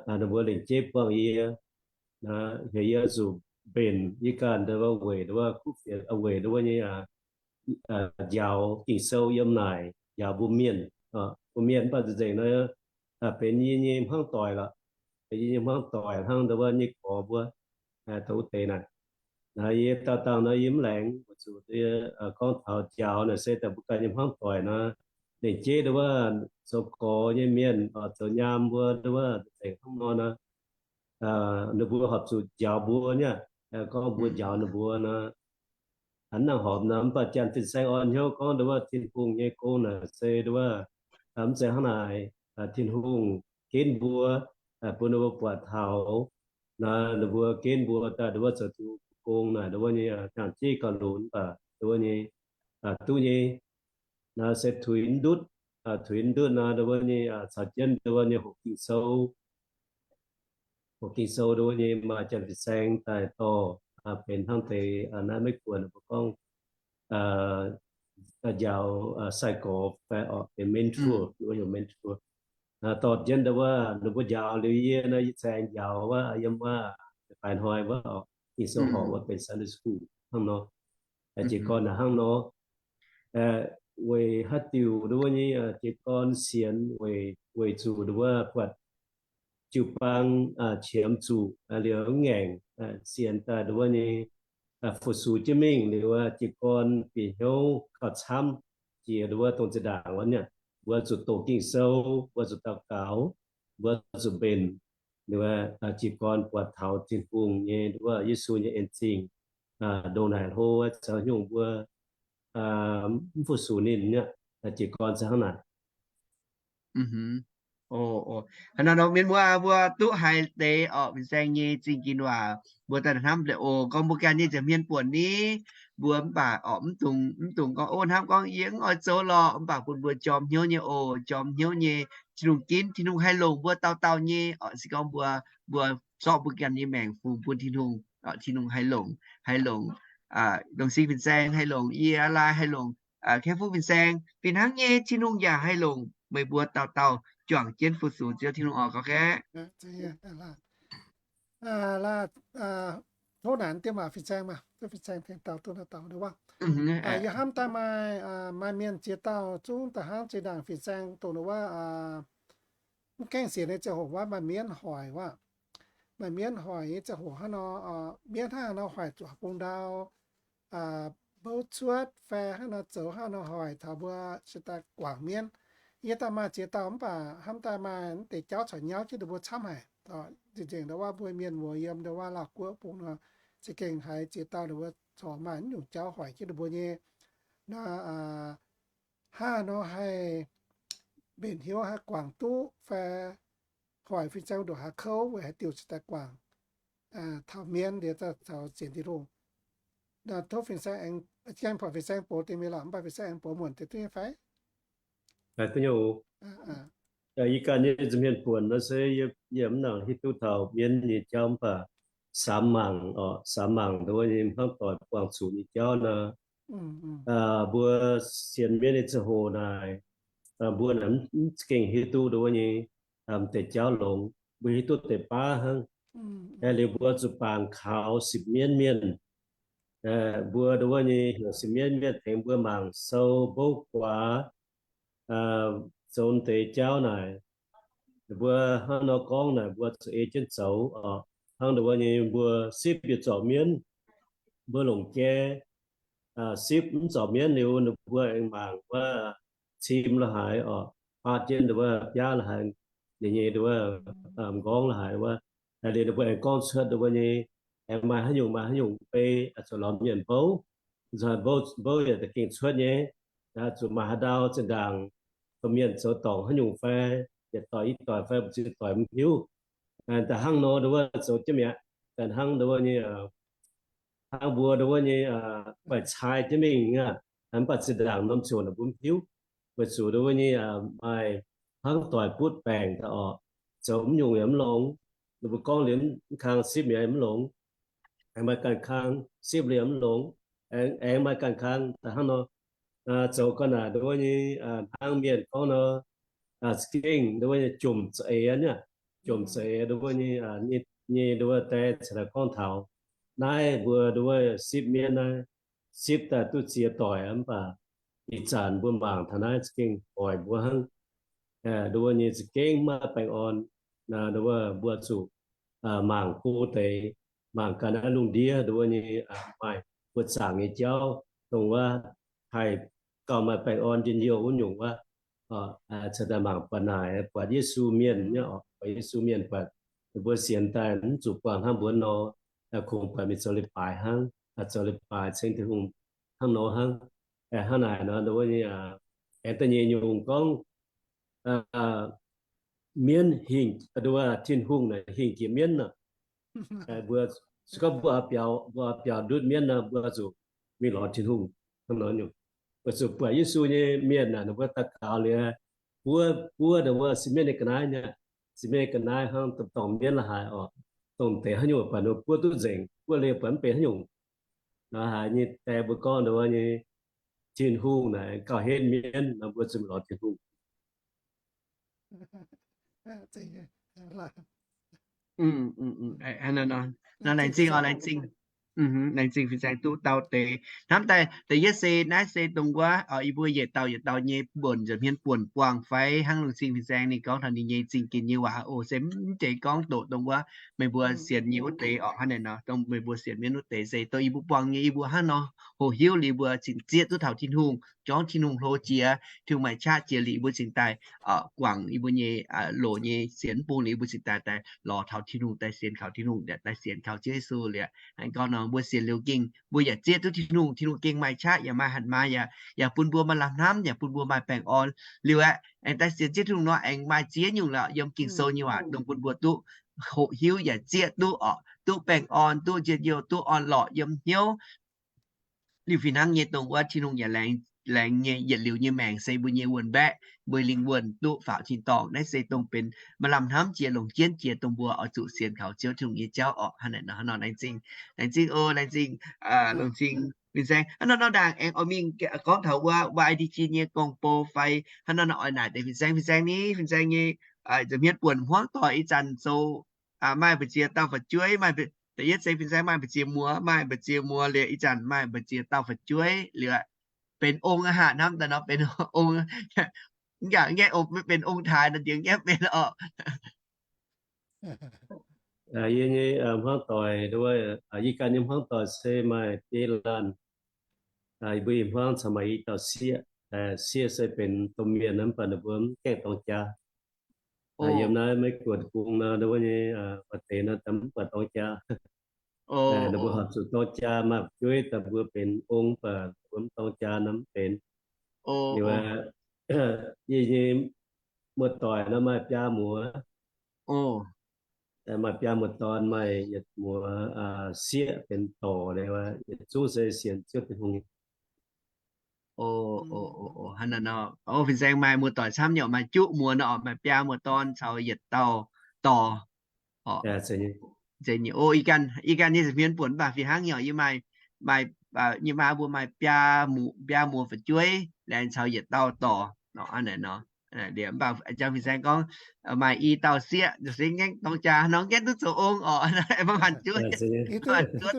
Ninh mbuo lengc jeiv buangh yie, heuc yie zuqc mbenc yie ganh nduov weic nduov kuv fienx, weic nduov nyei njaaux Ging-Sou yiem naaic, njaaux mbuo mienh. Mbuo mienh mv baac nzengc nor benx yie nyei hmuangv doic lorqc. Benx yie nyei hmuangv doic hnangv nduov nyei gorx mbuo, dongh wuov deix naaic. Naaiv yie daauh dangh nor yie mv laengz, weic zuqc gorngv taux njaaux naaic se daaih mbuo ganh nyei hmuangv doic nor, lengc jeiv nduov zoux gorx nyei mienh, zoux nyaam mbuo nduov nzengc hnangv nor nor, ninh mbuo horpc zuqc njaaux mbuo nyei aqv. Gorngv mbuo njaaux ninh mbuo nor, hnangv naaiv horpc nor, mv baac janx fin-saeng oix hnyouv gorngv nduov wuov Tin-Hungh nyei gong naaic se nduov wuov, mv zeiz hnangv naaic. Tin-Hungh ginv mbuo, bun ninh mbuo buatc taux naaic ninh mbuo ginv mbuo daaih nduov wuov zoux Tin-Hungh gong naaic nduov wuov nyei jangx-jiv gauh lunx mv baac nduov wuov nyei duqv nyei. Naaiv se tuix ndutv, tuix ndutv naaiv nduov wuov nyei caux jienv nduov wuov nyei hoqc Ging-Sou, hoqc Ging-Sou nduov wuov nyei maaih janx fin-saeng daaih dorh benx hnangv deix naaiv maiv guoqv ninh mbuo gorngv njaaux sai-gorx fai orqc benx mentor, nduov wuov heuc mentor. Dorh jienv nduov wuov ninh mbuo njaaux liuz yie naaiv, yie zaeng njaaux wuov yiem wuov faix hnoi wuov orqc Ging-Sou horpc wuov benx Sunday school hnangv nor. Jiez gorn naaic hnangv nor, weic haaix diuc nduov wuov nyei jiez gorn sienx, weic zuqc nduov wuov buatc jiu-baang qiemx zuqc liuz ngaengc sienx daaih nduov wuov nyei fu-sux jienv mingh liuz jiez gorn bieqc hnyouv gauh camv jiex nduov wuov dongh zinh ndaangc wuov nyei. Mbuo zuqc doqc Ging-Sou, mbuo zuqc daux gaux, mbuo zuqc mbenc, jiez gorn buatc taux Tin-Hungh nyei nduov wuov Yesu nyei en zingh, ndongc naaic hlo caux nyungc mbuo mv fu-sux ninh nyei. Jiez gorn se hnangv naaic. Hnangv naaiv nor mienh muoz, mbuo duqv haiz deix orqc fin-saeng nyei zingh ginx waac, mbuo daaih hnamv deix oc. Gorngv mbuo ganh nyei nza'hmien buonc ni, mbuo mv baac orqc mv dungx, mv dungx gorngv, o, hnamv gorngv yie mv oix zoux lorqc, mv baac bun mbuo jorm hnyouv nyei oc. Jorm hnyouv nyei, Tin-Hungh ginv, Tin-Hungh haih longc mbuo dauh dauh nyei orqc. Se gorngv mbuo, mbuo zorqv mbuo ganh nyei maengc fungx bun Tin-Hungh, Tin-Hungh haih longc, haih longc Longc Sing fin-saeng, haih longc yie, Lai, haih longc Kei Fuqv fin-saeng, fih hnangv nyei Tin-Hungh yaac haih longc meih mbuo dauh dauh juangc jienv fu-sux Ziouv Tin-Hungh oc. Gorngv gaeqv tov naaic diev maac fin-saeng, fin-saeng tengx dau duqv naaiv dauh nduov wuov. Yie hnamv daaih maaih, maaih mienh ziex dauh zungv da'hnangv zinh ndaangc fin-saeng dongh nduov wuov, mv gaengh sienx nyei ziangh hoc wuov maaih mienv hoic wuov. Maaih mienv hoic nyei ziangh hoc hnangv nor, mienv hnangv nor hoic zuqc bung ndau mbouv cuotv fai hnangv nor zoux hnangv nor hoic taux mbuo se daaih guangc mienv. Yie daaih maaih ziex dauh mv baac hnamv daaih maaih mv deix jauv corc nyauv jienv ninh mbuo camv haic. Zinh nzengc nduov wuov mbuo mienh muoz yiem nduov wuov Laauh Guoqv bung nor, za'gengh haiz ziex dauh ninh mbuo corc maaih mv nyungc jauv hoic jienv ninh mbuo nyei. Nor, hnangv nor haih mbenc hnyouv haih guangc duqv fai hoic fin-saeng nduqc haaix kouv weic haaix diuc cingx daaih guangc taux mienv liuz caux sienx Tin-Hungh. Tov fin-saeng aengx, buatc fin-saeng box dingc mingh lorqc, mv baac fin-saeng aengx box muonc deix duqv nyei fai? Yie ganh nyei nza'hmien buonc nor se yie mv nangc hiuv duqv taux mienv nyei jauv mv baac samx mangc orqc, samx mangc nduov wuov nyei hnangv doic buangh zuqc nyei jauv nor, mbuo sienx mienv nyei ziangh hoc naaic, mbuo naaic mv za'gengh hiuv duqv nduov wuov nyei deix jauv longx. Mbuo hiuv duqv deix baav hnangv. Liuz mbuo zuqc bangc kaux sipv mienv mienh. Mbuo nduov wuov nyei heuc sipv mienv mienh tengx mbuo mangc sou mbouv guaax, zoux deix jauv naaic. Mbuo hnangv nor gorngv naaic mbuo zuqc ei jienv zoux oc. Hnangv nduov wuov nyei mbuo sipv yietc zorc mienv, mbuo longc jai, sipv mv zorc mienv liuz ninh mbuo aengx mangc wuov cim la'haaix oc, faatv jienv nduov wuov biaav la'haaix, ninh nyei nduov wuov m'nqorngv la'haaix wuov. Liuz ninh mbuo aengx gorngv cuotv nduov wuov nyei aengx maaih haaix nyungc maaih haaix nyungc bei zuqc lorz mienh mbouv, mbouv yaac za'gengh cuotv nyei. Zuqc maaih haaix ndau zinh ndaangc domh mienh zoux dorngc haaix nyungc fai yietc doic i doic fai mbu'ziex doic mv hiuv. Da'hnangv nor nduov wuov zoux jienv mi'aqv. Da'hnangv nduov wuov nyei hnangv mbuo nduov wuov nyei baih cai jienv mingh aqv. Mv baac zinh ndaangc norm ziouc naaic mbuo mv hiuv, weic zuqc nduov wuov nyei maaih hnangv doic butv baengc daaih orqc, zoux mv nyungc yaac mv longx. Ninh mbuo gorngv liuz mv kang sipv yaac mv longx, aengx maaih ganh kang sipv liuz mv longx, aengx maaih ganh kang da'hnangv nor. Zoux ga'naaic nduov wuov nyei hnangv mienh gorngv nor, za'gengh nduov wuov nyei jomc za'eix aqv, jomc za'eix nduov wuov nyei, nyei nduov wuov deix caux naaiv gorngv taux naaiv mbuo nduov wuov sipv mienv naaiv, sipv daaih duqv ziex doic mv baac ih zanc mbuo mangc taux naaiv za'gengh hoic mbuo hnangv. Nduov wuov nyei za'gengh maiv baengh orn. Nduov wuov mbuo zuqc mangc go deix, mangc ganh naaiv lungh ndiev nduov wuov nyei maaih mbuo zaangc nyei jauv dongh wuov haih gauh maaih baengh orn njien-youh wuov nyungc wuov, cingx daaih mangc buatc naaic, buatc Yesu mienh nyei orqc, buatc Yesu mienh, buatc ninh mbuo sienx daaih mv zuqc buangh hnangv mbuo nor, kungx buatc mingh zoux leiz-baaix hnangv, zoux leiz-baaix ceng Tin-Hungh hnangv nor hnangv. Hnangv naaic nor, aengx da'nyeic nyungc gorngv mienv hingh, Tin-Hungh naaic hingh jiex mienv nor. Mbuo se gorngv mbuo oix biaux, mbuo oix biaux ndutv mienv nor, mbuo zuqc mingh lorz Tin-Hungh. Weic zuqc buatc Yesu nyei mienh naaic, ninh mbuo daux gaux liuz, buov, buov ninh mbuo sin mienv nyei ga'naaiv nyei, sin mienv nyei ga'naaiv hnangv dorngc mienv la'haaix oc, dongh deix haaix nyungc baac ninh buov duqv nzengc, buov liuz baac mv benx haaix nyungc. La'haaix nyei die mbuo gorngv ninh mbuo nyei Tin-Hungh naaic gauh henv mienv nor, mbuo zuqc lorz Tin-Hungh. Laengz zingh, laengz zingh fin-saeng duqv dau deix. Hnamv daaih da'yietv se naaiv se dongh wuov, yie mbuo yietc dauh yietc dauh nyei buonc, nza'hmien buonc buangh fai hnangv laengz zingh fin-saeng ninh gorngv taux ninh nyei zingh ginh nyei waac oc. Se mv zeiz gorngv doqc dongh wuov meih mbuo sienx nyei wuov deix orqc. Hnangv naaic nor, dongh meih mbuo sienx mienv wuov deix se dongh yie mbuo buangh nyei, yie mbuo hnangv nor hoqc hiuv liuz mbuo cingx zieqv duqv taux Tin-Hungh, gorngv Tin-Hungh hlo jiex, Tin-Hungh maaih qaqv jiex liuz, yie mbuo cingx daaih guangc yih mbuo nyei loz nyei sienx, mv bung liuz yie mbuo cingx daaih daaih lorz taux Tin-Hungh, daaih sienx kaux Tin-Hungh, daaih sienx kaux Ziouv Yesu liuz. Gorngv nor mbuo sienx liuz gengh mbuo yaac zieqv duqv Tin-Hungh, Tin-Hungh gengh maaih qaqv yaac maaih hatc maaz, yaac bun mbuo maaih lamh hnamv, yaac bun mbuo maaih baengh orn. Liuz aeqv, aengx daaih sienx zieqv Tin-Hungh nor aengx maaih ziex nyungc lorqc yiem Ging-Sou nyei waac dongh bun mbuo duqv hoqc hiuv yaac zieqv duqv orqc, duqv baengh orn, duqv njien-youh, duqv orn-lorqc yiem hnyouv. Liuz fih hnangv nyei dongh wuov Tin-Hungh yaac laengz, laengz nyei yietc liuz nyei maengc se mbuo nyei wuonh mbaeqv, mbuo lingh wuonh duqv faaux tin-dorngh. Naaiv se dongh benx maaih lamh hnamv jiex, longc jienv jiex dongh mbuo oix zuqc sienx kaux Ziouv Tin-Hungh nyei jauv orqc. Hnangv naaic nor, hnangv nor laengz zingh, laengz zingh oc, laengz zingh, laengz zingh fin-saeng. Hnangv nor nor ndaangc aengx oix mingh gorngv taux wuov Y D G nyei gorngv-bou fai hnangv nor nor oix naaic deix fin-saeng, fin-saeng ni, fin-saeng nyei nza'hmien buonc hmuangv doic ih zanc zoux maaih mbu'ziex dauh fu'jueiv, maaih da'yietv se fin-saeng maaih mbu'ziex muoz, maaih mbu'ziex muoz liuz ih zanc maaih mbu'ziex dauh fu'jueiv liuz, benx ong aqv hnangv daaih nor benx ong. Mv baac ngaeqv benx ong taaix nor diex ngaeqv benx orqc. Yie nyei hmuangv doic, yie ganh nyei hmuangv doic se maaih biei laanh. Mbuo ih hmuangv caux maaih i dauh sieqv. Sieqv se benx domh mienh mv baac ninh mbuo mv gaengh dorng jaa. Yiem naaiv Meiv Guoqv deic-bung nor, ninh mbuo nyei maaih deix nor mv baac dorng jaa. Ninh mbuo horpc zuqc dorng jaa maaih fu'jueiv daaih mbuo benx ong, mv baac mbuo mv dorng jaa nor mv benx. Liuz yie nyei muoz-doic nor maaih biaa muoz. Maaih biaa muoz dorn, maaih yietc muoz sieqv benx dorc, yietc zungv se sienx Ziouv Tin-Hungh. Hnangv naaic nor, fin-saeng maaih muoz-doic camv nyei, maaih juqv muoz nor, maaih biaa muoz dorn caux yietc dauh dorc. Ih ganh, ih ganh nyei nza'hmien buonc mv baac fih hnangv nyei, yie maaih, maaih, yie maa mbuo maaih biaa muoz, biaa muoz fu'jueiv, laengz caux yietc dauh dorc nor. Hnangv naaic nor, mv baac jang fin-saeng gorngv maaih i dauh sieqv, se ngaengv dorng jaa nor, ngaengv duqv zoux ong orqc. Maaih zuov,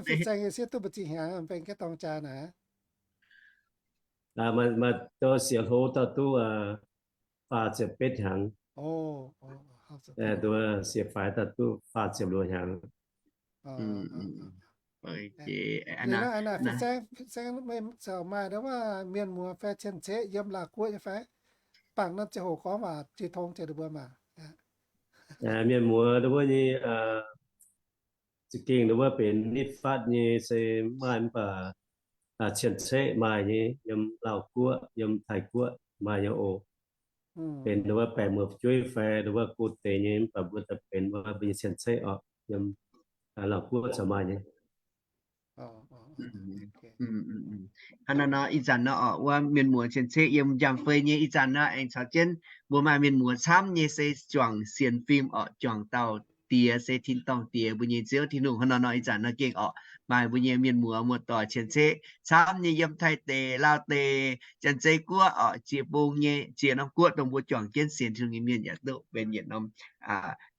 fin-saeng nyei sieqv duqv mbu'ziex hnyangx, benx gaengh dorng jaa naaic. Maaih, maaih siec hlo dauh duqv faah ziepc betv hnyangx. Siec faix dauh duqv faah ziepc luoqc hnyangx. Fin-saeng, meih caux maaih wuov mienh muoz fai cien-ceqv yiem Laauv Guoqv nyei fai? Bangc norm ziangh hoc gorngv waac jiu tong jiex ninh mbuo maah. Mienh muoz wuov nyei za'gengh wuov benx nitv fatv nyei se maaih mv baac cien-ceqv maaih nyei, yiem Laauv Guoqv, yiem Taiv Guoqv maaih nyei oc. Benx wuov baeqc muoz fu'jueiv fai wuov go deix nyei, mv baac mbuo daaih benx wuov mbuo nyei cien-ceqv orqc, yiem Laauv Guoqv caux maaih nyei. Hnangv naaiv nor, ih zanc nor orqc, wuov mienh muoz cien-ceqv yiem njang fei nyei ih zanc nor, aengx caux jienv mbuo maaih mienh muoz camv nyei se juangc sienx fim orqc, juangc dauh diex se tin-dorngh diex, mbuo nyei Ziouv Tin-Hungh. Hnangv naaiv nor, ih zanc nor gengh orqc, maaih mbuo nyei mienh muoz muoz-doic cien-ceqv camv nyei yiem Taiv deic, Laauv deic, Janx-Zei Guoqv orqc, ziex bung nyei, ziex norm guoqv dongh mbuo juangc jienv sienx Tin-Hungh nyei mienh yaac duqv benx yietc norm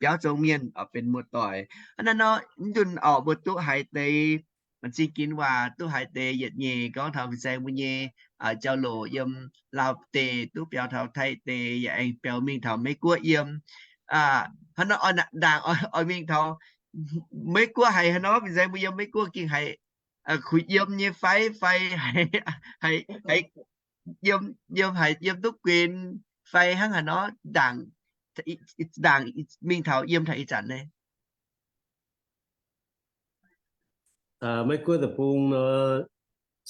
biauv zong mienh orqc, benx muoz-doic. Hnangv naaiv nor, mv nzunc orqc mbuo duqv haiz deix zingh ginx waac, duqv haiz deix yietc nyeic gorngv taux fin-saeng mbuo nyei jauv-louc yiem Laauv deic, duqv biaux taux Taiv deic, yaac aengx biaux mingh taux Meiv Guoqv yiem. Hnangv nor, ndaangc oix mingh taux Meiv Guoqv haiz haaix nor, fin-saeng mbuo yiem Meiv Guoqv gengh haiz kuh yiem nyei fai, fai haiz, haiz yiem, yiem haiz yiem duqv guenx fai hnangv haaix nor, ndaangc, ndaangc mingh taux yiem taux ih zanc naaiv. Meiv Guoqv deic-bung nor,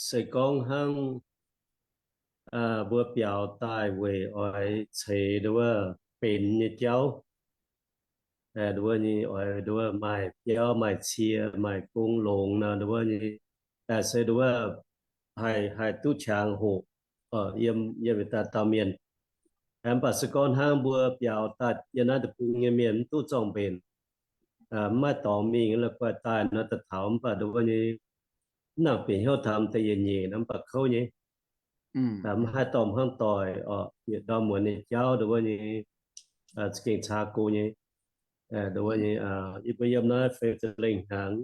se gorngv hnangv mbuo biaux daaih weic oix ceix nduov benx nyei jauv, nduov nyei oix nduov maaih biauv maaih cie maaih gong longx nor nduov nyei, se nduov haih duqv qangx hoqc yiem, yiem daaih dauh mienh. Mv baac se gorngv hnangv mbuo biaux daaih yiem naaiv deic-bung nyei mienh mv duqv zorng-mbenc, mv maaih dorngx mingh la'guaih daaih nor daaih taux mv baac nduov nyei mv nangc bieqc hnyouv taux deix yietc nyeic nor mv baac kouv nyei. Mv haih dorh hnangv doic oc, bieqc ndorm muonz nyei jauv nduov nyei za'gengh caa go nyei. Nduov nyei yie mbuo yiem naaiv feix ziepc lengh hnyangx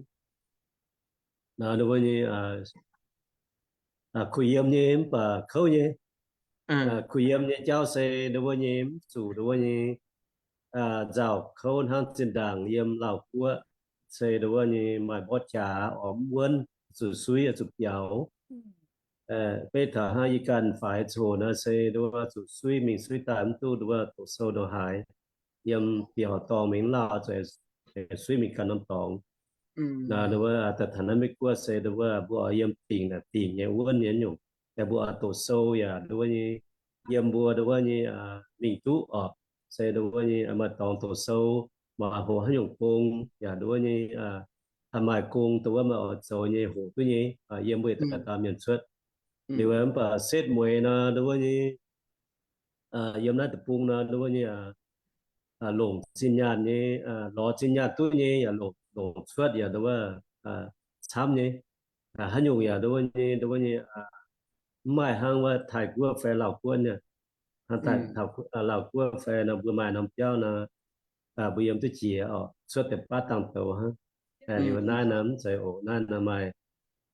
nor nduov nyei kuh yiem nyei mv baac kouv nyei. Kuh yiem nyei jauv se nduov nyei mv zuqc nduov nyei nzauh kouv hnangv zinh ndaangc yiem Laauh Guoqv se nduov nyei maaih mborqv jaax oc, mv wuonv, zuqc suiv zuqc biaux. Beiv taux hnangv yie ganh faix coc nor se nduov zuqc suiv mingh suiv daaih mv duqv nduov doqc sou ndoqc haaix. Yiem bieqc horqc dorngh mingh lauh zuqc suiv mingh ganh norm dorngx. Nduov daaih taux naaiv Meiv Guoqv se nduov mbuo oix yiem dingc naaic dingc nyei wuonv nyei nyungc, yaac mbuo oix doqc sou yaac nduov nyei, yiem mbuo nduov nyei mingh duqv oc, se nduov nyei maaih dorngx doqc sou, maaih hoqc haaix nyungc gong yaac nduov nyei maaih gong nduov maaih oix zoux nyei hoqc duqv nyei, yiem mbuo yietc dauh dauh mienh cuotv. Liuz mv baac setv mueiz nor nduov nyei yiem naaiv deic-bung nor nduov nyei longc zinh nyaanh nyei, lorz zinh nyaanh duqv nyei yaac longc, longc cuotv yaac nduov camv nyei. Haaix nyungc yaac nduov nyei, nduov nyei mv maaih hnangv wuov Taiv Guoqv fai Laauh Guoqv nyei. Hnangv Taiv, Laauh Guoqv fai nor mbuo maaih norm biauv nor, mbuo yiem duqv jiex oc, cuotv deix baav dangh douz hnangv. Liuz naaiv nor mv zeiz oc, naaiv nor maaih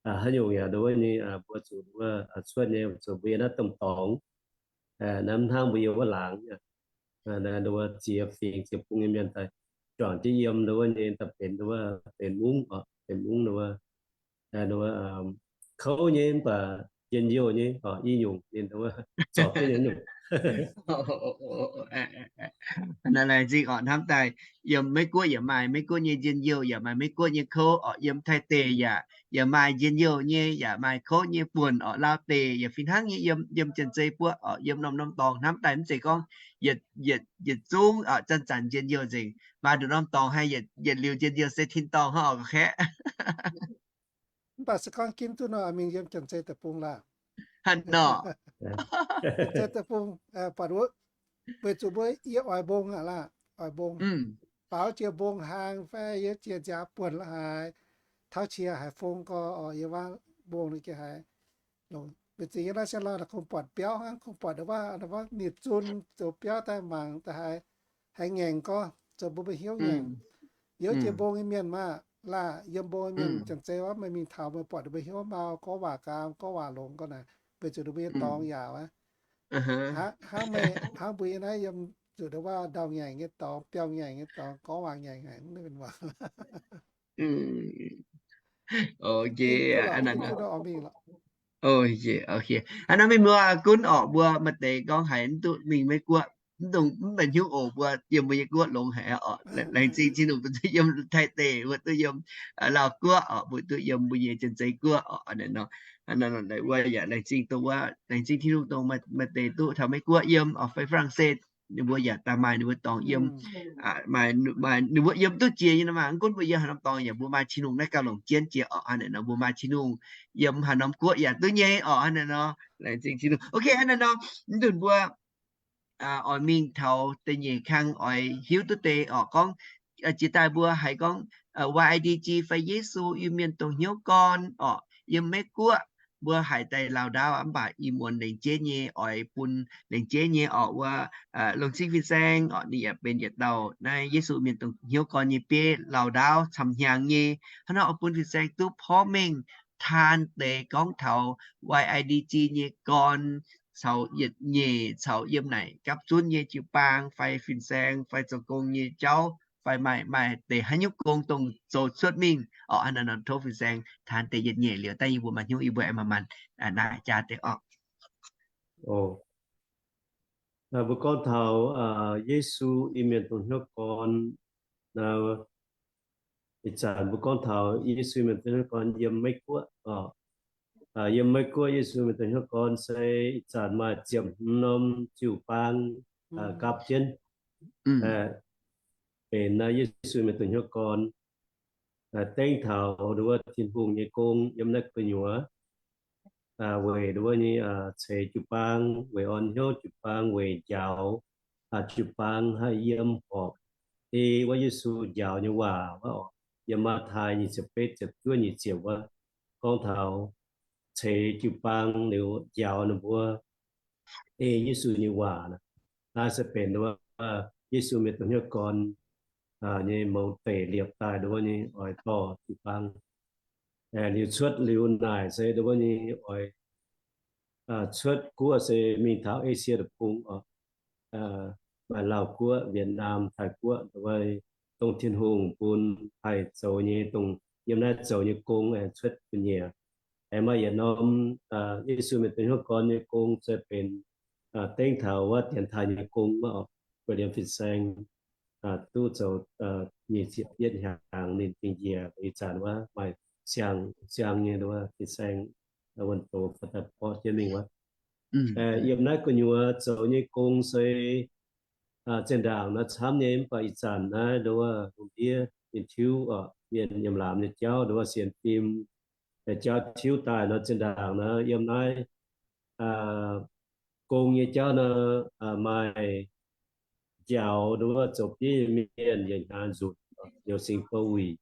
haaix nyungc yaac nduov nyei mbuo zuqc nduov cuotv nyei, zuqc mbuo yiem naaiv domh dorngx. Naaiv mv hnangv mbuo yiem wuov laangz, nduov ziex fingx ziex bung nyei mienh daaih juangc jienv yiem nduov nyei daaih benx nduov benx mungv oc, benx mungv nduov, nduov kouv nyei mv baac njien-youh nyei oc, i nyungc ninh nduov zorc jienv nyei nyungc. Naaiv laengz zingh oc, hnamv daaih yiem Meiv Guoqv yaac maaih Meiv Guoqv nyei njien-youh, yaac maaih Meiv Guoqv nyei kouv oc, yiem Taiv deic yaac, yaac maaih njien-youh nyei, yaac maaih kouv nyei buonc oc. Laauh deic yaac fih hnangv nyei, yiem, yiem Janx-Zei buoqv oc, yiem norm-norm dorngx hnamv daaih mv zeiz gorngv yietc, yietc, yietc zungv oc zanc-zanc njien-youh nzengc, maaih nduqc norm dorngx haih yietc, yietc liuz njien-youh se tin-dorngh hnangv oc, ga'kaeqv. Mv baac se gorngv ginv duqv nor, mingh yiem Janx-Zei deic-bung laah. Haaix nor? Janx-Zei deic-bung, buatc wuov, weic zuqc mbuo yie oix mbong aqv laah, oix mbong. Baaux jiex mbong hlang fai yie jiex nziaaux buonc la'haaix, tauv qiex haiz fong gorx oc, yie waav mbong jienv haiz longx. Weic zuqc yie naaiv se lorh kungx buatc biauv hnangv, kungx buatc waav, waav ninh zun zoux biauv daaih mangc daaih haiz, haiz ngaengc gorx, zoux mbuo mbuo hnyouv ngaengc. Yiem jiex mbong nyei mienh maah, laah, yiem mbong nyei mienh Janx-Zei wuov, meih mingh taux meih buatc ninh mbuo hnyouv mau, gorngv waac gaam, gorngv waac longx gorx naaic, weic zuqc ninh mbuo nyei dorngx yaauc aqv. Hnangv meih, hnangv mbuo yie naaiv yiem zuqc ndau wuov ndau ngaengc nyei dorngx, biauv ngaengc nyei dorngx, gorngv waac ngaengc haic, mv benx waac. Hnangv naaiv meih mbuo gunv orqc, mbuo maaih deix gorngv haiz mv duqv mingh Meiv Guoqv, mv dungx mv baac hnyouv oc, mbuo yiem mbuo nyei guoqv longx haic oc. Laengz zingh Tin-Hungh bun duqv yiem Taiv deic, mbuo duqv yiem Laauh Guoqv oc, mbuo duqv yiem mbuo nyei Janx-Zei Guoqv oc. Wuov yaac laengz zingh dongh wuov, laengz zingh Tin-Hungh dongh maaih deix duqv taux Meiv Guoqv yiem oc, fai Faa^lang^se, ninh mbuo yaac daaih maaih ninh mbuo dorngx yiem. Maaih ninh mbuo yiem duqv jiex nyei nor maah, mv gunv mbuo yiem haaix norm dorngx yaac mbuo maaih Tin-Hungh naaiv gauh longc jienv jiex oc. Hnangv naaic nor mbuo maaih Tin-Hungh yiem haaix norm guoqv yaac duqv nyei oc. Hnangv naaic nor, laengz zingh Tin-Hungh. Ok, hnangv naaic nor, mv nzunc mbuo oix mingh taux da'nyeic kang oix hiuv duqv deix oc, gorngv jiex daaih mbuo haiz gorngv Y I D G fai Yesu Iu-Mienh Dongh Hnyouv Gorn oc, yiem Meiv Guoqv mbuo haiz daaih laauh ndaauv mv baac ih muonz lengc jeiv nyei oix bun lengc jeiv nyei oc, wuov Longc Cing Fin-Saeng oc, ninh yaac benx yietc dauh naaiv Yesu Mienh Dongh Hnyouv Gorn nyei bieiv laauh ndaauv camv-hnyangx nyei. Hnangv nor oix bun Fin-Saeng duqv porv mengh taan deix gorngv taux Y I D G nyei gorn caux yietc nyeic caux yiem naaic gapv zunv nyei jiu-baang fai Fin-Saeng fai zoux gong nyei jauv fai maaih, maaih deix haaix nyungc gong dongh zoux cuotv mingh oc. Hnangv naaic nor tov Fin-Saeng taan deix yietc nyeic liuz daaih yie mbuo maaih hnyouv yie mbuo aengx manc-manc naaic jaax deix oc. Mbuo gorngv taux Yesu Iu-Mienh Dongh Hnyouv Gorn, ih zanc mbuo gorngv taux Yesu Iu-Mienh Dongh Hnyouv Gorn yiem Meiv Guoqv oc. Yiem Meiv Guoqv Yesu mienh dongh hnyouv gorn se ih zanc maaih ziepc hmz norm jiu-baang gapv jienv benx Yesu mienh dongh hnyouv gorn. Dengv taux nduov Tin-Hungh nyei gong yiem naaiv gu'nyuoz weic nduov nyei ceix jiu-baang, weic orn hnyouv jiu-baang, weic njaaux jiu-baang haih yiem horpc ei wuov Yesu njaaux nyei waac wuov oc. Yiem Matv^tai nyic ziepc betv ziepc juov nyic ziepc wuov gorngv taux ceix jiu-baang liuz njaaux ninh mbuo ei Yesu nyei waac. Naaiv se benx nduov Yesu mienh dongh hnyouv gorn nyei mouz deic liepc daaih nduov nyei oix dorh jiu-baang. Liuz cuotv liuz naaic se nduov nyei oix cuotv guoqv se mingh taux Esie deic-bung oc, maaih Laauh Guoqv, Việt Nam, Taiv Guoqv, nduov dongh Tin-Hungh bun haih zoux nyei, dongh yiem naaiv zoux nyei gong aengx cuotv gu'nyiec. Aengx maaih yietc norm Yesu mienh dongh hnyouv gorn nyei gong se benx dengv taux wuov dienx taaih nyei gong wuov, buoz-liemh fin-saeng duqv zoux nyic ziepc yietv hnyangx ninh dingh njiec ih zanc wuov maaih siang, siang nyei nduov fin-saeng wuonh doz fai daaih borqv jienv mingh wuov. Yiem naaiv gu'nyuoz zoux nyei gong se zinh ndaangc naaiv camv nyei, mv baac ih zanc naaiv nduov lungh ndiev mienh tiuv, mienh yiem laamz nyei jauv nduov sienx fim jauv tiuv daaih nor, zinh ndaangc naaiv yiem naaiv gong nyei jauv nor maaih njaaux nduov zoux bieiv nyei mienh yietc hnyangx nzunc, liuz singx bou wuic.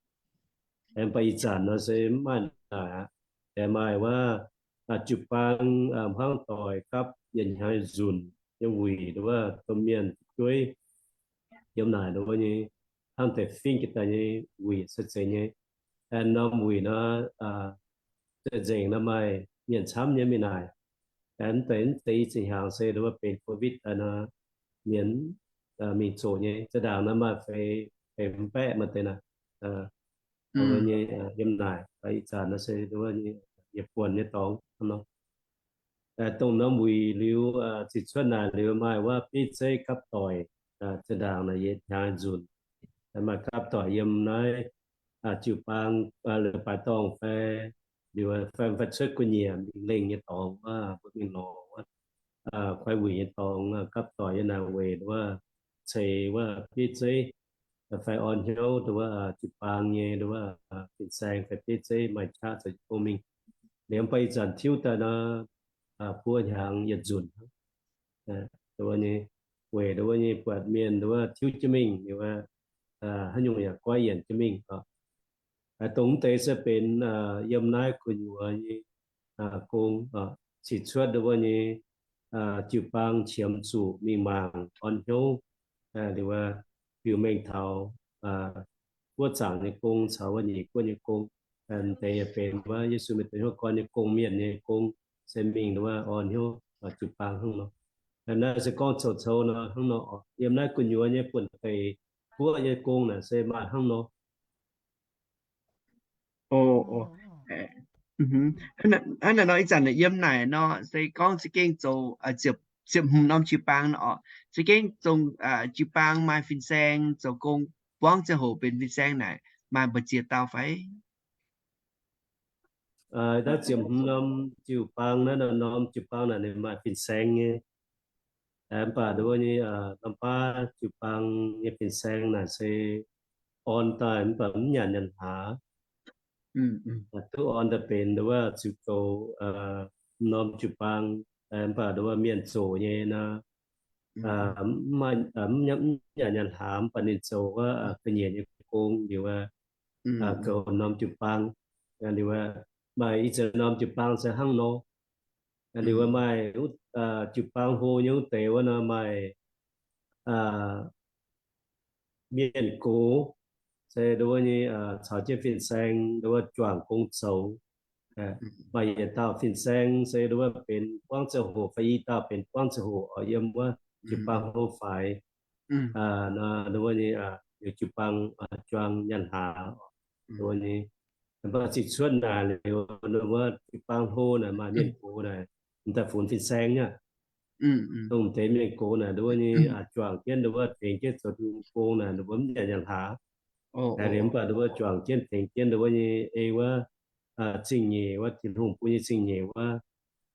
Aengx mv baac ih zanc nor se mv maaih naaic aqv. Aengx maaih wuov jiu-baang hmuangv doic gapv yietc hnyangx nzunc nyei wuic nduov domh mienh fu'jueiv yiem naaic nduov nyei hnangv deix fingv jiex daaih nyei wuic se zeiz nyei. Aengx norm wuic nor, za'gengh nor maaih mienh camv nyei mingh naaic. Aengx mv deix, mv deix i zinh hnyangx se nduov benx COVID daaih nor, mienh mingh zoqc nyei. Zinh ndaangc nor maaih feix, feix mv baeqv maaih deix naaic nyei yiem naaic. Ih zanc nor se nduov nyei yietc buonc nyei dorngx nor. Dongh norm wuic liuz ziqc cuotv naaic liuz maaih wuov bieiv zeiv gapv doic, zinh ndaangc naaic yietc hnyangx nzunc. Maaih gapv doic yiem naaiv jiu-baang, liuz baaix dorngh fai liuz fai, fai cuotv gu'nyiec mingh lengh nyei dorngx wuov, mbuo mingh lorz wuov, kuaix wuic nyei dorngx gapv doic yiem naaic weic wuov ceix wuov bieiv zeiv fai orn hnyouv wuov jiu-baang nyei wuov fin-saeng fai bieiv zeiv maaih qaqv zoux jiu-baang mingh. Liuz mv baac ih zanc tiuv daaih nor, buo hnyangx yietc nzunc. Nduov nyei, weic nduov nyei buatc mienh nduov tiuv jienv mingh, liuz haaix nyungc yaac goiv yienc jienv mingh. Dongh mv deix se benx yiem naaiv gu'nyuoz nyei gong, ziqc cuotv nduov nyei jiu-baang qiemx zuqc mingh mangc orn hnyouv, liuz biux mengh taux guoqv zaangc nyei gong caux wuov nyeic guoqv nyei gong. Deix yaac benx wuov Yesu mienh dongh hnyouv gorn nyei gong, mienh nyei gong, se mingh wuov orn hnyouv jiu-baang hnangv nor. Naaiv se gorngv coux-coux nor hnangv nor. Yiem naaiv gu'nyuoz nyei buonv-deic guoqv nyei gong naaic se maaih hnangv nor. Hnangv naaic nor, ih zanc yiem naaic nor se gorngv za'gengh zoux ziepc hmz norm jiu-baang nor oc, za'gengh zong jiu-baang maaih fin-saeng zoux gong, buangv ziangh hoc benx fin-saeng naaic maaih mbu'ziex dauh fai? Naaiv ziepc hmz norm jiu-baang, naaiv norm jiu-baang naaic ninh maaih fin-saeng nyei. Mv baac nduov nyei norm baav jiu-baang nyei fin-saeng naaic se orn daaih mv baac mv nyanc nyanc hlaax. Duqv orn daaih benx nduov ziux goux norm jiu-baang, mv baac nduov mienh zoqc nyei nor, mv nyanc nyanc hlaax, mv baac ninh zoux wuov ga'nyiec nyei gong liuz, goux norm jiu-baang. Liuz maaih ih zanc norm jiu-baang se hnangv nor. Liuz maaih jiu-baang hlo nyei wuov deix wuov nor maaih mienh gox, se nduov nyei caux jienv fin-saeng nduov juangc gong zoux. Maaih yietc dauh fin-saeng se nduov benx buangv ziangh hoc fai i dauh benx buangv ziangh hoc oix yiem wuov jiu-baang hlo faix. Nduov nyei liuz jiu-baang juang nyanc hlaax. Nduov nyei, mv baac ziqc cuotv naaic liuz nduov jiu-baang hlo naaic maaih mienh gox naaic, m'daaih funx fin-saeng nyei. Dongh m'deix mienh gox naaic nduov nyei juangc jienv nduov tengx jienv zoux Tin-Hungh gong naaic nduov mv nyanc nyanc hlaax. Liuz mv baac nduov juangc jienv tengx jienv nduov nyei ei wuov zingh nyeic wuov, Tin-Hungh bun nyei zingh nyeic wuov,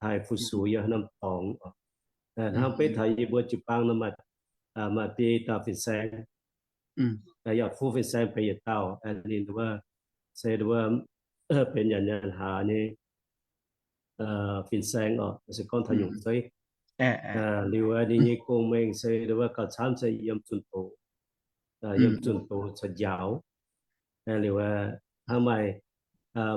haih fu-sux yiem haaix norm dorngx. Hnangv beiv taux yie mbuo jiu-baang nor maaih, maaih biei dauh fin-saeng, yaac fuqv fin-saeng benx yietc dauh, ninh wuov, se wuov, benx nyanc nyanc hlaax nyei fin-saeng oc, se gorngv taux nyungc zeiv. Liuz ninh nyei gong-mengh se wuov gauh camv se yiem zunh doz, yiem zunh doz caux njaaux. Liuz hnangv maaih,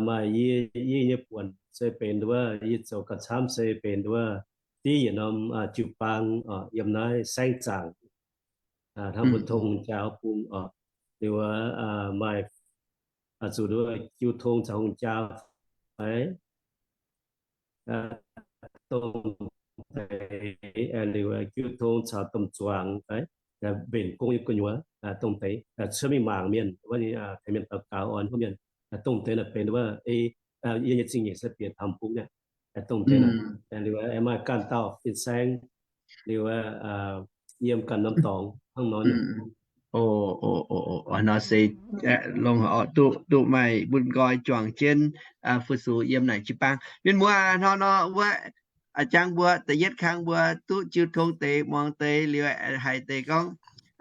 maaih yie, yie nyei buonc se benx wuov, yie zoux gauh camv se benx wuov div yietc norm jiu-baang yiem naaiv saengv zaangc, hnangv mbuo tong jaa bung oc. Liuz maaih zuqc wuov jiu tong caux hungh jaa fai, dongh deix, liuz jiu tong caux domh zuangx fai, mbenc gong nyei gu'nyuoz, dongh deix cuotv mingh mangc mienh wuov, tengx mienh daux gaux, orn hnyouv mienh, dongh deix naaic benx wuov, yie nyei zingh nyeic se bieqc taux bung aqv. Dongh deix naaic, liuz maaih ganh dauh fin-saeng, liuz yiem ganh norm dorngx hnangv nor. Nor se longx oc, duqv, duqv maaih mun nqoi juangc jienv fu-sux yiem naaic jiu-baang. Mienh muoz, hnangv nor wuov, a'jang mbuo da'yietv kang mbuo duqv jiu tong deix, muangx deix, liuz haiz deix gorngv,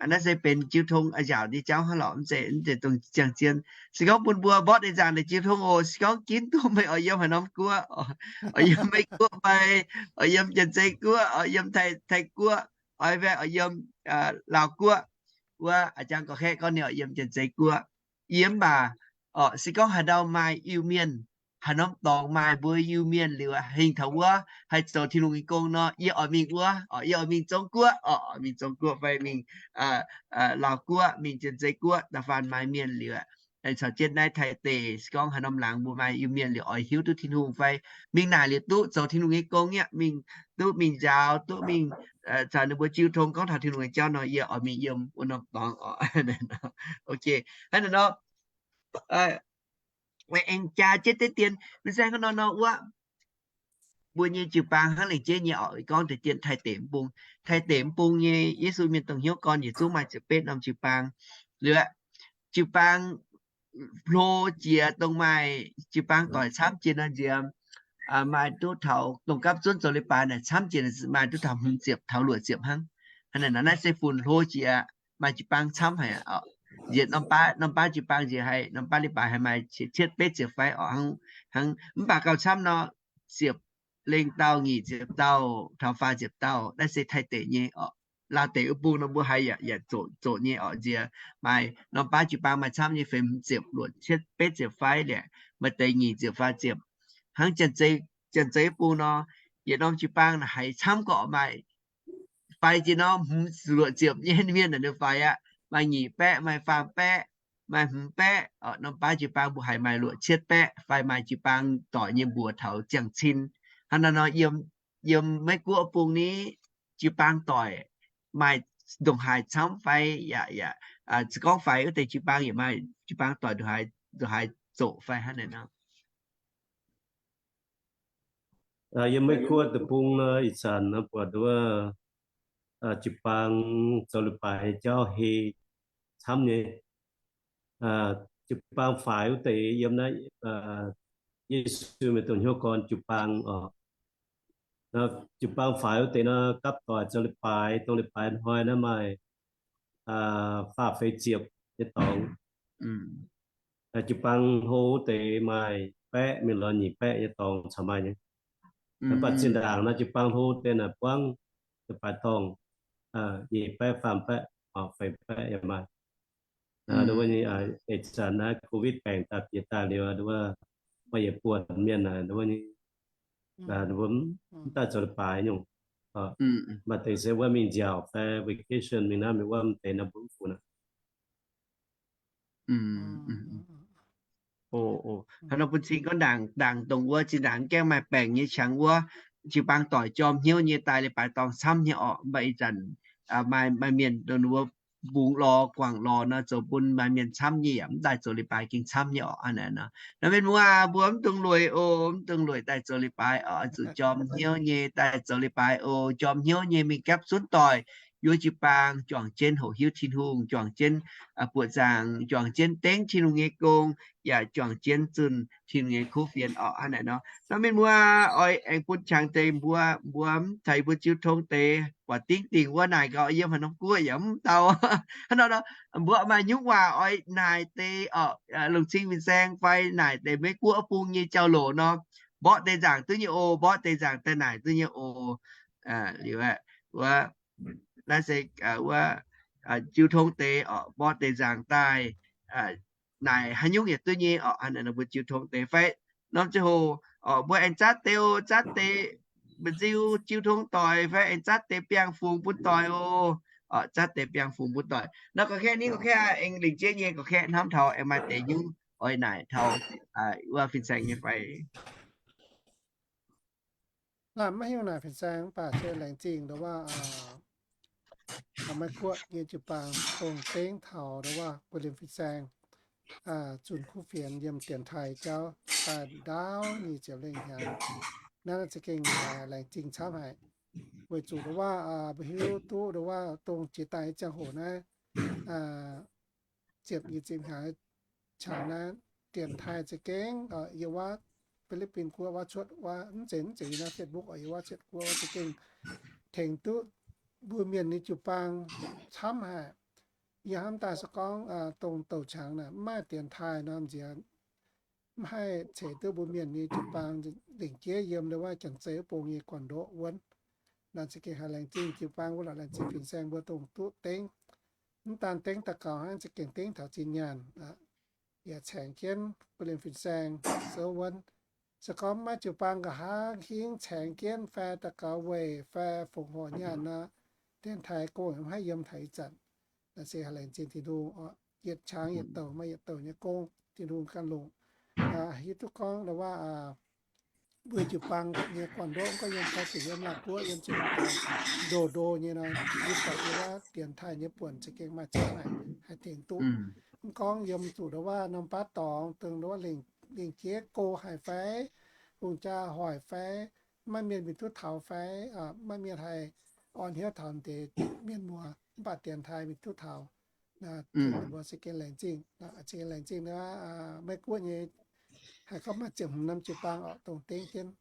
naaiv se benx jiu tong a'nziaauc nyei jauv hnangv lorqc, mv zeiz, mv zeiz dongh ziangh zien. Se gorngv bun mbuo mborqv deix nzaangc deix jiu tong oc, se gorngv ginv duqv meih oix yiem haaix norm guoqv, oix yiem Meiv Guoqv fai, oix yiem Janx-Zei Guoqv, oix yiem Taiv, Taiv Guoqv, oix fai oix yiem Laauv Guoqv, wuov a'jang gorqv-kaeqv gorngv ninh oix yiem Janx-Zei Guoqv. Yie mv baac, se gorngv haaix ndau maaih Iu-Mienh, haaix norm dorngx maaih mbuo Iu-Mienh liuz hingh taux wuov haih zoux Tin-Hungh nyei gong nor, yie oix mingh wuov, yie oix mingh Zong Guoqv, oix mingh Zong Guoqv fai mingh Laauv Guoqv, mingh Janx-Zei Guoqv, da'faanh maaih mienh liuz, caux jienv naaiv Taiv deic, se gorngv haaix norm laangz mbuo maaih Iu-Mienh liuz oix hiuv duqv Tin-Hungh fai mingh naaic liuz duqv zoux Tin-Hungh nyei gong aqv, mingh duqv mingh njaaux, duqv mingh caux ninh mbuo jiu tong gorngv taux Tin-Hungh nyei jauv nor, yie oix mingh yiem wuov norm dorngx oc. Ok, hnangv naaiv nor, aengx jaa jienv deix dien, mv zeiz hnangv nor nor wuov, mbuo nyei jiu-baang hnangv lengc jeiv nyei oc, gorngv deix dien Taiv deic mv bung. Taiv deic mv bung nyei Yesu Mienh dongh hnyouv gorn yietc zungv maaih ziepc betv norm jiu-baang. Liuz, jiu-baang hlo jiex dongh maaih jiu-baang doic camv jiex nor nziex, maaih duqv taux dongh gapv zunv zoux leiz-baaix naaic camv jiex maaih duqv taux hmz ziepc taux luoqc ziepc hnangv. Hnangv naaiv nor naaiv se funx hlo jiex maaih jiu-baang camv haic oc. Nziex norm baav, norm baav jiu-baang nziex haiz norm baav leiz-baaix haiz maaih cietv betv ziepc fai oc, hnangv, hnangv mv baac gauh camv nor, ziepc lengh dauh, nyic ziepc dauh, taux faah ziepc dauh. Naaiv se Taiv deic nyei oc. Laauv deic wuov bung nor mbuo haiz yaac, yaac zoqc, zoqc nyei oc. Nziex maaih norm baav jiu-baang maaih camv nyei feix hmz ziepc luoqc cietv betv ziepc fai liuz, maaih deix nyic ziepc faah ziepc. Hnangv Janx-Zei, Janx-Zei wuov bung nor, yietc norm jiu-baang naaic haiz camv gorqv maaih fai jiex norm hmz luoqc ziepc nyei mienh naaic ninh faix aqv. Maaih nyic baeqv, maaih faam baeqv, maaih hmz baeqv, norm baav jiu-baang mbuo haiz maaih luoqc cietv baeqv fai maaih jiu-baang doic nyei mbuox taux ziangh cin. Hnangv naaiv nor yiem, yiem Meiv Guoqv bung ni, jiu-baang doic maaih ndongc haaix camv fai yaac, yaac, se gorngv faix wuov deix jiu-baang yaac maaih jiu-baang doic ndongc haaix, ndongc haaix zoqc fai hnangv naaiv nor. Yiem Meiv Guoqv deic-bung nor ih zanc nor buatc wuov jiu-baang zoux leiz-baaix nyei jauv hei camv nyei. Jiu-baang faix wuov deix yiem naaiv Yesu mienh dongh hnyouv gorn jiu-baang oc. Jiu-baang faix wuov deix nor gapv doic zoux leiz-baaix, dongh leiz-baaix hnoi naaiv maaih faah feix ziepc nyei dorngx. Jiu-baang hlo wuov deix maaih baeqv mingh lorz nyic baeqv nyei dorngx caux maaih nyei. Mv baac zinh ndaangc nor jiu-baang hlo deix naaic buangv leiz-baaix dorngh nyic baeqv, faam baeqv, feix baeqv yaac maaih. Ih zanc naaiv COVID baengc daaih bieqc daaih liuz, maaih yietc buonc mienh naaic, mbuo mv daaih zoux leiz-baaix nyungc. Maaih deix se wuov mingh nziaauc fai vacation mingh naaiv mingh wuov, mv deix nor mbuo mv funx aqv. Hnangv nor bun cing gorngv ndaangc, ndaangc dongh wuov zinh ndaangc gaengh maaih baengc nyei qangx wuov, jiu-baang doic jorm hnyouv nyei daaih leiz-baaix dorngh camv nyei orqc. Mv baac ih zanc maaih, maaih mienh dongh wuov mbungx lorz guangc lorz nor, zoux bun maaih mienh camv nyei yaac mv daaih zoux leiz-baaix gengh camv nyei orqc. Hnangv naaiv nor mienh muoz, mbuo mv dungx lueic oc, mv dungx lueic daaih zoux leiz-baaix oc, zuqc jorm hnyouv nyei daaih zoux leiz-baaix oc. Jorm hnyouv nyei mingh gapv zunv doic, yuov jiu-baang, juangc jienv hoqc hiuv Tin-Hungh, juangc jienv buoqc zaangc, juangc jienv dengv Tin-Hungh nyei gong, yaac juangc jienv zunh Tin-Hungh nyei kuv fienx orqc. Hnangv naaic nor, nor mienh muoz oix aengx bun qangx deix mbuo, mbuo mv taux mbuo jiu tong deix buatc dingv dingc wuov naaic gau, yiem haaix norm guoqv yaac mv dau. Hnangv nor, mbuo maaih nyungc waac oix naaic deix orqc, longc cing fin-saeng fai naaic deix Meiv-Guoqv bung nyei jauv-louc nor, mborqv deix nzaangc duqv nyei oc, mborqv deix nzaangc daaih naaic duqv nyei oc. Liuz, wuov, naaiv se wuov jiu tong deix orqc, mborqv deix nzaangc daaih naaic haaix nyungc yaac duqv nyei orqc. Hnangv naaic nor mbuo jiu tong deix fai norm ziangh hoc orqc, mbuo aengx zatv deix, zatv deix mba'nziu jiu tong doic fai aengx zatv deix biangh fungx bun doic oc. Zatv deix biangh fungx bun doic nor, gorqv-kaeqv nitv gorqv-kaeqv aengx lingc jeiv nyei gorqv-kaeqv hnamv taux aengx maaih deix nyungc oix naaic taux wuov fin-saeng nyei fai. Lamh maiv hiuv naaic fin-saeng mv baac se laengz zingh ndo wuov Meiv-Guoqv nyei jiu-baang dongh dengv taux ndo wuov buo liemh fin-saeng zunh kuv fienx yiem dienx taaih jauv daaih ndaauv nyic ziepc lengh hnyangx. Naaiv za'gengh laengz zingh camv haic, weic zuqc ndo wuov mbuo hiuv duqv ndo wuov dongh jiex daaih nyei ziangh hoc naaiv ziepc nyic ziepc hnyangx qangx naaiv dienx taaih za'gengh yiem wuov Fi^li^bin Guoqv wuov cuotv wuov mv zeiz mv zeiz naaiv Facebook oc, yiem wuov cuotv guoqv wuov za'gengh tengx duqv mbuo mienh nyei jiu-baang camv haic. Yie hnamv daaih se gorngv dongh douc qangx naaic mv maaih dienx taaih nor nziex mv haih ceix duqv mbuo mienh nyei jiu-baang lengc jeiv yiem ndo wuov Janx-Zei wuov bung nyei gorn-ndoqv wuonv. Naaiv za'gengh haiz laengz zingh jiu-baang wuov lorqc, laengz zingh fin-saeng mbuo dongh duqv dengv. Mv daan dengv daux gaux hnangv, za'gengh dengv taux zinh nyaanh yaac caengx jienv bun liemh fin-saeng souv wuonv. Se gorngv maiv jiu-baang nqa'haav hingv caengx jienv fai daux gaux weic fai fongc horc nyaanh nor, dienx taaih gong mv haih yiem taux ih zanc. Naaiv se haiz laengz zingh Tin-Hungh, yietc qangx yietc douc maaih yietc douc nyei gong Tin-Hungh ganh longc. Hiuv duqv gorngv ndo wuov mbuo jiu-baang nyei gorn-ndoqv gorngv yiem Taiv-Guoqv, yiem Laauv-Guoqv, yiem Zingh Guoqv, ndoh ndoh nyei nor, yie buatc yie wuov dienx taaih nyei buonc za'gengh maaih camv haic, haih tengx duqv. Mv gorngv yiem zuqc ndo wuov norm baav dorngx dongh ndo wuov lingc jiex go haic fai, hungh jaa hoic fai, maiv mienh mingh duqv taux fai, maiv mienh haih orn hnyouv taux deix mienh muoz, mv baac dienx taaih mingh duqv taux. Mbuo se gengh laengz zingh, laengz zingh Meiv-Guoqv nyei, haih gorngv maaih ziepc hmz norm jiu-baang orqc dongh dengv jienv,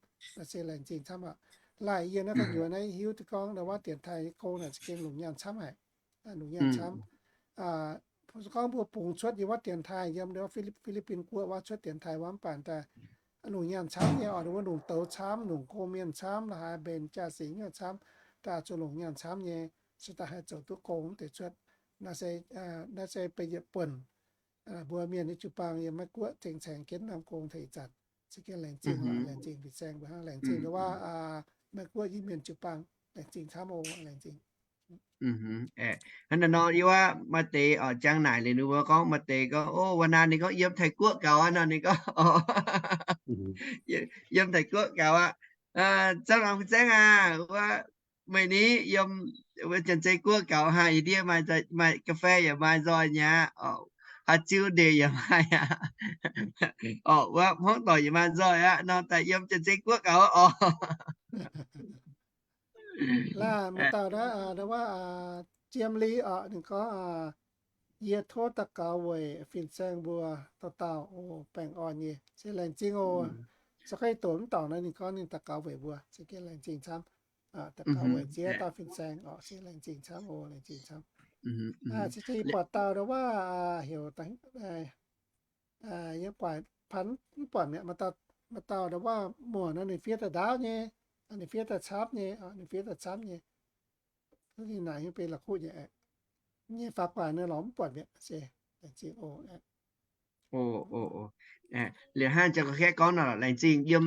se laengz zingh camv aqv. Laaic yie naaiv gu'nyuoz naaiv hiuv duqv gorngv ndo wuov dienx taaih nyei gong naaic za'gengh longc nyaanh camv haic, longc nyaanh camv. Se gorngv mbuo bungx cuotv yiem wuov dienx taaih, yiem ndo wuov Fi^li^bin Guoqv wuov cuotv dienx taaih wuov mv baac daaih longc nyaanh camv nyei oc, ndo wuov longc douz camv, longc gong-mienh camv, la'haaix mbenc jaa-singx nyei camv, daaih zuqc longc nyaanh camv nyei, se daaih haih zoux duqv gong mv deix cuotv. Naaiv se, naaiv se beiv yietc buonc mbuo mienh nyei jiu-baang yiem Meiv-Guoqv zengx caengx jienv norm gong taux ih zanc. Se gengh laengz zingh, laengz zingh fin-saeng mbuo hnangv, laengz zingh ndo wuov Meiv-Guoqv Iu-Mienh jiu-baang, laengz zingh camv oc, laengz zingh. Hnangv naaiv nor, yie wuov maaih deix oix jangx naaic liuz ninh mbuo gorngv, maaih deix gorngv, o, wuov naaiv ninh gorngv yiem Taiv-Guoqv gaux aqv nor, ninh gorngv yiem Taiv-Guoqv gaux aqv. Zangv Laangz Fin-Saeng aac, wuov meih ni yiem Janx-Zei Guoqv gaux haic, yie ndiev maaih ga'fei yaac maaih nzoih nyei aqv, haaix ziu ndeic yaac maaih aqv, orqc, wuov hmuangv doic yaac maaih nzoih aqv nor, daaih yiem Janx-Zei Guoqv gaux orqc. Laah, maaih dauh naaiv, wuov, Jiem Li orqc, ninh gorngv, yie tov daux gaux weic fin-saeng mbuo dauh dauh oc, baengh orn nyei. Se laengz zingh oc. Se gorngv doqc mv dorngc naaiv ninh gorngv ninh daux gaux weic mbuo, se gengh laengz zingh camv. Daux gaux weic ziex dauh fin-saeng orqc, se laengz zingh camv oc, laengz zingh camv. Se ih buatc dauh ndo wuov heuc yiem guaaic pan mv buatc mi'aqv, maaih dauh ndo wuov muoc nor ninh fiev daaih ndaauv nyei, ninh fiev daaih camv nyei, ninh fiev daaih camv nyei. Ninh naaic hingv benx la'kuqv nyei, nyei faaux guaaic nor lorz mv buatc mi'aqv se. Laengz zingh oc. Liuz hnangv jangx gorngv kaeqv gorngv nor, laengz zingh yiem,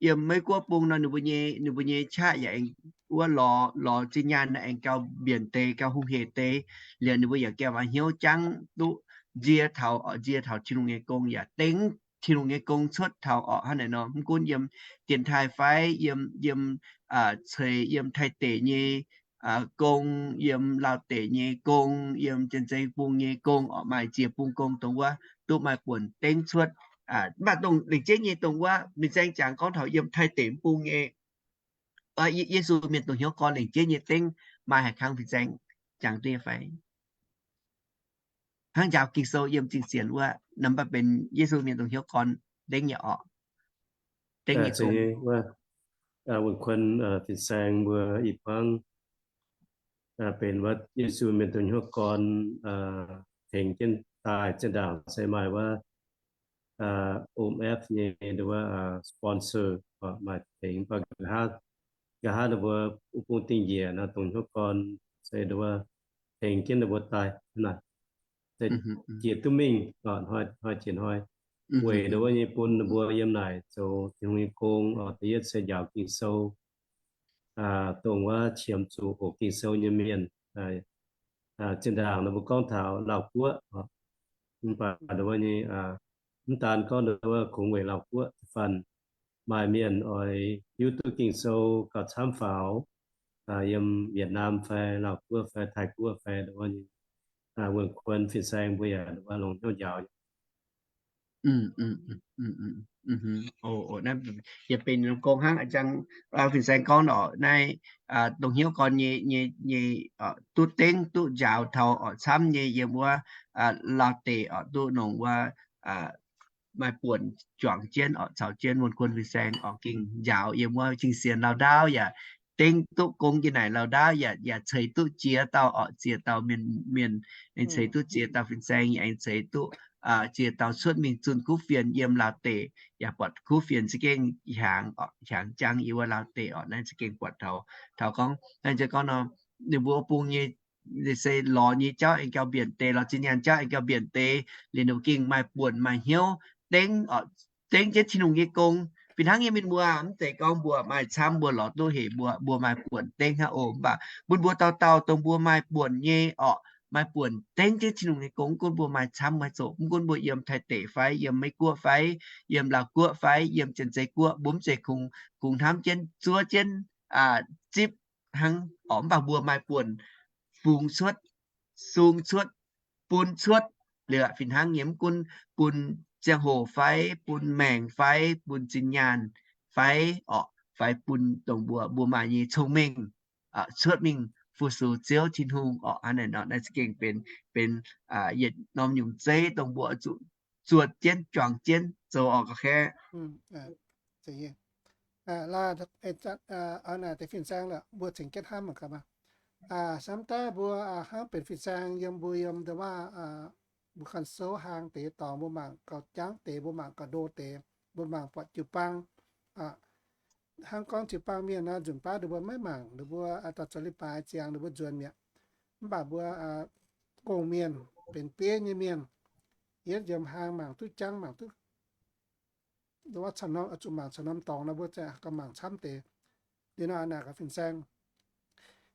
yiem Meiv-Guoqv bung nor ninh mbuo nyei, ninh mbuo nyei qaqv yaac aengx wuov lorz, lorz zinh nyaanh nor aengx gauh mbienc deix, gauh hungh hec deix. Liuz ninh mbuo yaac gauh maaih hnyouv jangv duqv nzie taux, nzie taux Tin-Hungh nyei gong yaac dengv Tin-Hungh nyei gong cuotv taux orqc. Hnangv naaic nor mv gunv yiem dienx taaih fai yiem, yiem ceix yiem Taiv deic nyei gong, yiem Laauv deic nyei gong, yiem Janx-Zei bung nyei gong orqc, maaih ziex bung gong dongh wuov duqv maaih buonc dengv cuotv. Mv baac dongh lengc jeiv nyei dongh wuov mingh saeng jangx gorngv taux yiem Taiv deic mv bung nyei Yesu mienh dongh hnyouv gorn lengc jeiv nyei dengv maaih haaix kangv fin-saeng jangx duqv nyei fai? Hnangv njaaux Ging-Sou yiem Zingh Sienx wuov, naaiv mv baac benx Yesu mienh dongh hnyouv gorn dengv nyei orqc, dengv nyei gong. Wuonh kuon fin-saeng mbuo ih buangv benx wuov Yesu mienh dongh hnyouv gorn tengx jienv daaih zinh ndaangc se maaih wuov O M F nyei wuov sponsor maaih tengx, mv baac nqa'haav ninh mbuo wuov bung dingh njiec nor dongh hnyouv gorn se wuov tengx jienv ninh mbuo daaih naaic, se jiex duqv mingh, hnoi jiex hnoi, weic wuov nyei bun ninh mbuo yiem naaic zoux Tin-Hungh nyei gong. Da'yietv se njaaux Ging-Sou, dongh wuov qiemx zuqc oc Ging-Sou nyei mienh. Zinh ndaangc ninh mbuo gorngv taux Laauh Guoqv, mv baac wuov nyei mv daan gorngv wuov kungx weic Laauh Guoqv da'faanh maaih mienh oix hiuv duqv Ging-Sou gauh camv faaux, yiem Việt Nam fai Laauh Guoqv fai Taiv Guoqv fai wuov nyei, wuonh kuon fin-saeng mbuo yaac wuov longc hnyouv njaaux. Yie benx gong hnangv fin-saeng gorngv orqc, naaiv dongh hnyouv gorn nyei, nyei, nyei duqv dengv duqv njaaux taux orqc camv nyei yiem wuov lauh deic orqc duqv nongc wuov maaih buonc juangc jienv orqc caux jienv wuonh kuon fin-saeng orqc gengh njaaux yiem wuov Zingh Sienx lauh ndaauv yaac dengv duqv gong yiem naaic lauh ndaauv yaac, yaac ceix duqv ziex dauh orqc ziex dauh mienh, mienh aengx ceix duqv ziex dauh fin-saeng, yaac aengx ceix duqv ziex dauh cuotv mingh zunh kuv fienx yiem lauh deic, yaac buatc kuv fienx za'gengh hiaangx orqc, hiaangx jangv yiem wuov lauh deic orqc. Naaiv za'gengh buatc taux, taux gorngv naaiv nziex gorngv nor, ninh mbuo bung nyei se lorz nyei jauv aengx gauh mbienc deix, lorz zinh nyaanh jauv aengx gauh mbienc deix, liuz ninh mbuo gengh maaih buonc maaih hnyouv dengv, dengv jienv Tin-Hungh nyei gong. Fih hnangv nyei mienh muoz, mv zeiz gorngv mbuo maaih camv mbuo lorz duqv hec mbuo, mbuo maaih buonc dengv hnangv oc. Mv baac bun mbuo dauh dauh dongh mbuo maaih buonc nyei orqc, maaih buonc dengv jienv Tin-Hungh nyei gong, mv gunv mbuo maaih camv maaih zoqc, mv gunv mbuo yiem Taiv deic fai yiem Meiv Guoqv fai yiem Laauh Guoqv fai yiem Janx-Zei Guoqv, mbuo mv zeiz kungx, kungx hnamv jienv zuov jienv zipv hnangv orqc. Mv baac mbuo maaih buonc fungx cuotv, sung cuotv, bun cuotv, liuz fih hnangv nyei mv gunv bun ziangh hoc fai, bun maengc fai, bun zinh nyaanh fai orqc, fai bun dongh mbuo, mbuo maaih nyei cong-mengh cuotv mingh fu-sux Ziouv Tin-Hungh orqc. Hnangv naaic nor naaiv za'gengh benx, benx yietc norm nyungc zeiv dongh mbuo zuqc zuotc jienv juangc jienv zoux orqc ga'hlen. Laaix, naaic deix fin-saeng lorqc, mbuo cingx jienv hnamv mangc gaax maah. Samv daaih mbuo hnangv benx fin-saeng yiem mbuo yiem ndau wuov, mbuo ganh souv hlang deix dorngx, mbuo mangc gauh jangv deix, mbuo mangc gauh ndo deix, mbuo mangc buatc jiu-baang, hnangv gorngv jiu-baang mienh nor, nzunc baav ninh mbuo maiv mangc, ninh mbuo daaih zoux leiz-baaix ziangx ninh mbuo nzuonx mi'aqv. Mv baac mbuo gong-mienh, benx bieiv nyei mienh, yietv yiem hlang mangc duqv jangv, mangc duqv, zuqc mangc caux norm dorngx nor, mbuo gauh mangc camv deix. Liuz nor naaic gaax fin-saeng,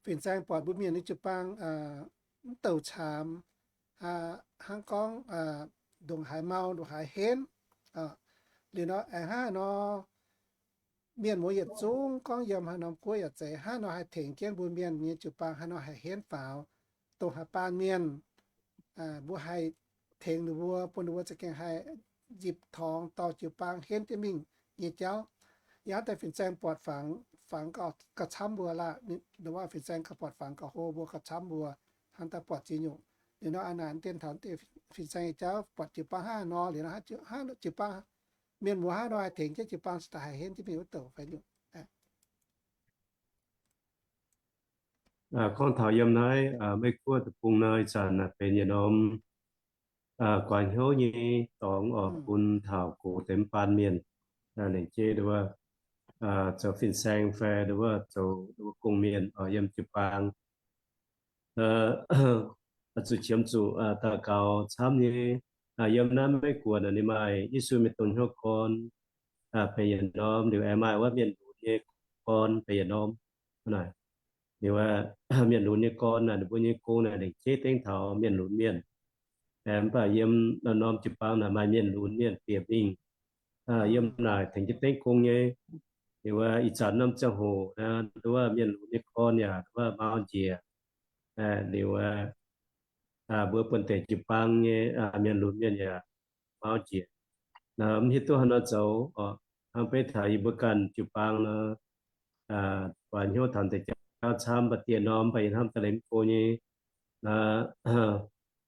fin-saeng buatc mbuo mienh nyei jiu-baang mv douc caamx, hnangv gorngv ndongc haaix mau, ndongc haaix henv. Liuz nor aengx hnangv nor, mienh muoz yietc zungv gorngv yiem haaix norm guoqv yaac zeiz, hnangv nor haih tengx jienv mbuo mienh nyei jiu-baang haaix nor haih henv faaux, dongh haaix baamh mienh mbuo haih tengx ninh mbuo, bun ninh mbuo za'gengh haih nzipc torngx dorh jiu-baang henv jienv mingh nyei jauv. Yaac daaih fin-saeng buatc fangx, fangx gauh camv mbuo laah, ndongc wuov fin-saeng gauh buatc fangx gauh hlo mbuo, gauh camv mbuo, hnangv daaih buatc ziex nyungc. Liuz nor aa naaic dien taux fin-saeng nyei jauv buatc jiu-baang hnangv nor, liuz nor hnangv jiu-baang, mienh muoz hnangv nor haih tengx jienv jiu-baang cingx daaih haih henv jienv mingh wuov douc fai nyungc. Gorngv taux yiem naaiv Meiv Guoqv deic-bung nor, ih zanc benx yietc norm guaax hnyouv nyei dorngx oc, bun taux gox deix mv baan mienh, lengc jeiv nduov zoux fin-saeng fai nduov zoux gong-mienh oc yiem jiu-baang zuqc qiemx zuqc daux gaux camv nyei. Yiem naaiv Meiv Guoqv naaic ninh maaih Yesu mienh dongh hnyouv gorn benx yietc norm, liuz aengx maaih wuov mienh lunx nyei gorn benx yietc norm. Liuz mienh lunx nyei gorn naaic ninh mbuo nyei gong naaic lengc jeiv dengv taux mienh lunx mienh. Mv baac yiem norm-norm jiu-baang naaic maaih mienh lunx mienh bieqc mingh yiem naaic tengx jienv dengv gong nyei. Liuz ih zanc norm ziangh hoc nduov mienh lunx nyei gorn yaac nduov mau njiec. Liuz mbuo buonv-deic jiu-baang nyei mienh lunx mienh yaac mau njiec. Mv hiuv duqv haaix nor zoux oc. Hnangv beiv taux yie mbuo ganh jiu-baang nor, guaax hnyouv taux deix jaax jauv camv, mv baac dieh norm mv baac yie hnamv daaih liemh go nyei,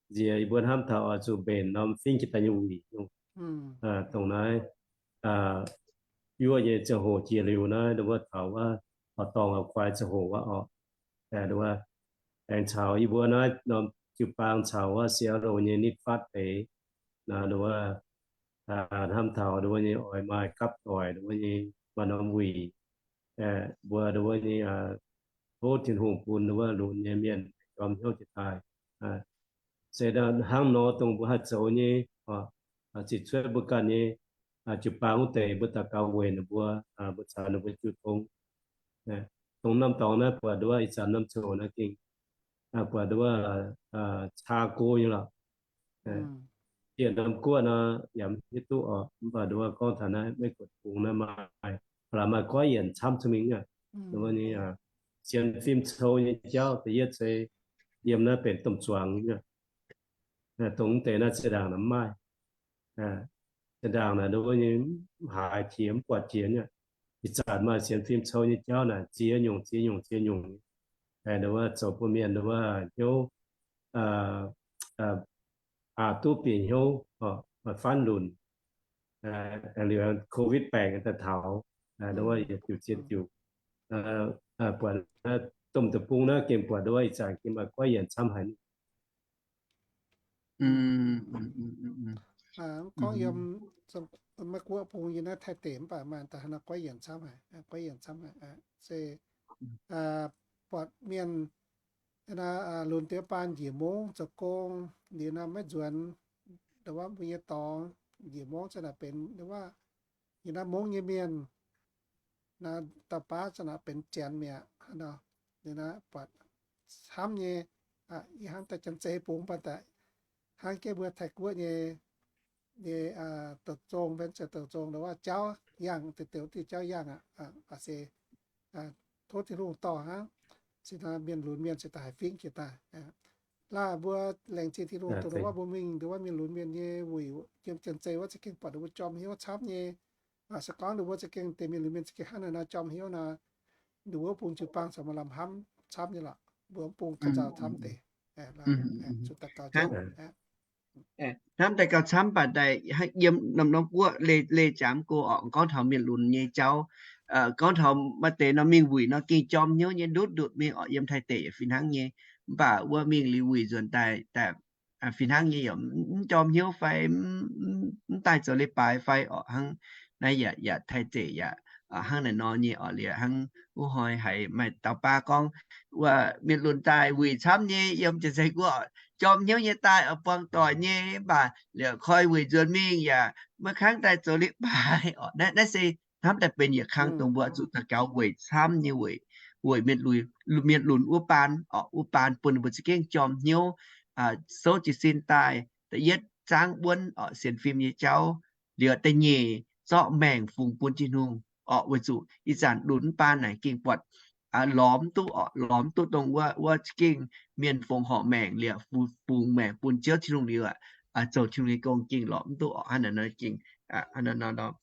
nziex yie mbuo hnamv taux oix zuqc mbenc norm fingx jiex daaih nyei wuic. Dongh naaiv yuoqv nyei ziangh hoc jiex liuz naaiv, nduov wuov taux wuov, oix dorngc oix guai ziangh hoc wuov orqc. Nduov wuov, aengx caux yie mbuo naaiv norm jiu-baang caux wuov Seattle nyei nitv fatv deix, nduov wuov, hnamv taux nduov wuov nyei oix maaih gapv doic nduov wuov nyei maaih norm wuic, mbuo nduov wuov nyei tov Tin-Hungh bun nduov wuov lunx nyei mienh jorm hnyouv jiex daaih. Se hnangv nor dongh mbuo haih zoux nyei, ziqc cuotv mbuo ganh nyei jiu-baang wuov deix mbuo daux gaux weic ninh mbuo, mbuo caux ninh mbuo jiu tong. Dongh norm dorngx naaiv buatc nduov wuov ih zanc norm ziangh hoc naaiv gengh buatc nduov wuov caa go nyei lorqc. Dieh norm guoqv nor yaac mv hiuv duqv oc, mv baac nduov wuov gorngv taux naaiv Meiv-Guoqv bung naaiv maaih, laaix maaih goiv yienc camv cun mingh aqv. Nduov wuov nyei sienx fim cou nyei jauv da'yietv se yiem naaiv benx domh zuangx nyei. Dongh mv deix naaiv zinh ndaangc naaiv mv maaih. Zinh ndaangc naaiv nduov wuov nyei mv haiz jiex mv buatc jiex nyei. Ih zanc maaih sienx fim cou nyei jauv naaic ziex nyungc ziex nyungc ziex nyungc nyei. Nduov wuov zoux bun mienh nduov wuov hnyouv aqc duqv bieqc hnyouv, maaih faanv lunc. Liuz covid baengc daaih taux, nduov wuov yietc diuc ziex diuc, buatc domh deic-bung naaiv gengh buatc nduov wuov ih zanc gengh maaih goiv yienc camv haic. Gorngv yiem Meiv-Guoqv bung yiem naaiv Taiv deic mv baac maaih daaih haaix nor goiv yienc camv haic, goiv yienc camv haic. Se buatc mienh lunx deix baan njiec mungv zoux gong, liuz naaiv maiv nzuonx, nduov wuov mbuo nyei dorngx njiec mungv za'naaic benx nduov wuov, yie naaiv mungv nyei mienh, naaiv dauh baav za'naaic benx janx mi'aqv nor. Liuz naaiv buatc camv nyei, ih hnamv daaih janx-zei bung mv baac daaih hnangv jienv mbuo Taiv-Guoqv nyei, nyei douc zong, benx ziouc douc zong nduov wuov jauv yangh, deix deix diuh jauv yangh aqv. Se tov Tin-Hungh dorh hnangv, se mienh lunx mienh se daaih haih fingx jiex daaih. Laih mbuo laengz zingh Tin-Hungh dongh nduov wuov mbuo mingh nduov wuov mienh lunx mienh nyei wuic yiem janx-zei wuov za'gengh buatc ninh mbuo jorm hnyouv camv nyei. Se gorngv ninh mbuo za'gengh deix mienh lunx mienh za'gengh hnangv naaiv nor jorm hnyouv nor, ninh mbuo wuov bung jiu-baang caux maaih lamh hnamv camv nyei lorqc. Mbuo bung ganh nzauh camv deix. Zuqc daux gaux hnangv. Hnamv daaih gauh camv baac daaih yiem norm-norm guoqv leih jaax mv go orqc, gorngv taux mienh lunx nyei jauv, gorngv taux maaih deix nor mingh wuic nor gengh jorm hnyouv nyei ndutv ndutv mingh orqc, yiem Taiv deic yaac fih hnangv nyei. Mv baac wuov mingh liuz wuic nzuonx daaih, daaih fih hnangv nyei yaac mv jorm hnyouv fai mv daaih zoux leiz-baaix fai orqc hnangv. Naaiv yaac, yaac Taiv deic yaac hnangv naaiv nor nyei orqc. Liuz hnangv wuov hnoi haiz maaih dauh baav gorngv, wuov mienh lunx daaih wuic camv nyei yiem janx-zei guoqv, jorm hnyouv nyei daaih oix buangh doic nyei, mv baac liuz koi wuic nzuonx mingh yaac maiv kangv daaih zoux leiz-baaix orqc. Naaiv, naaiv se hnamv daaih benx yietc kang dongh mbuo zuqc daux gaux weic camv nyei weic, weic mienh lunx, mienh lunx wuov baan orqc, wuov baan bun ninh mbuo za'gengh jorm hnyouv, souv jiez sin daaih. Da'yietv zaangv wuonv orqc, sienx fim nyei jauv. Liuz da'nyeic zorqv maengc fungx bun Tin-Hungh orqc, weic zuqc ih zanc lunx wuov baan naaic gengh buatc lorz mv duqv orqc, lorz mv duqv dongh wuov, wuov za'gengh mienh fongc horc maengc liuz fungx maengc bun Ziouv Tin-Hungh liuz aqv, zoux Tin-Hungh nyei gong gengh lorz mv duqv orqc. Hnangv naaiv nor gengh, hnangv naaiv nor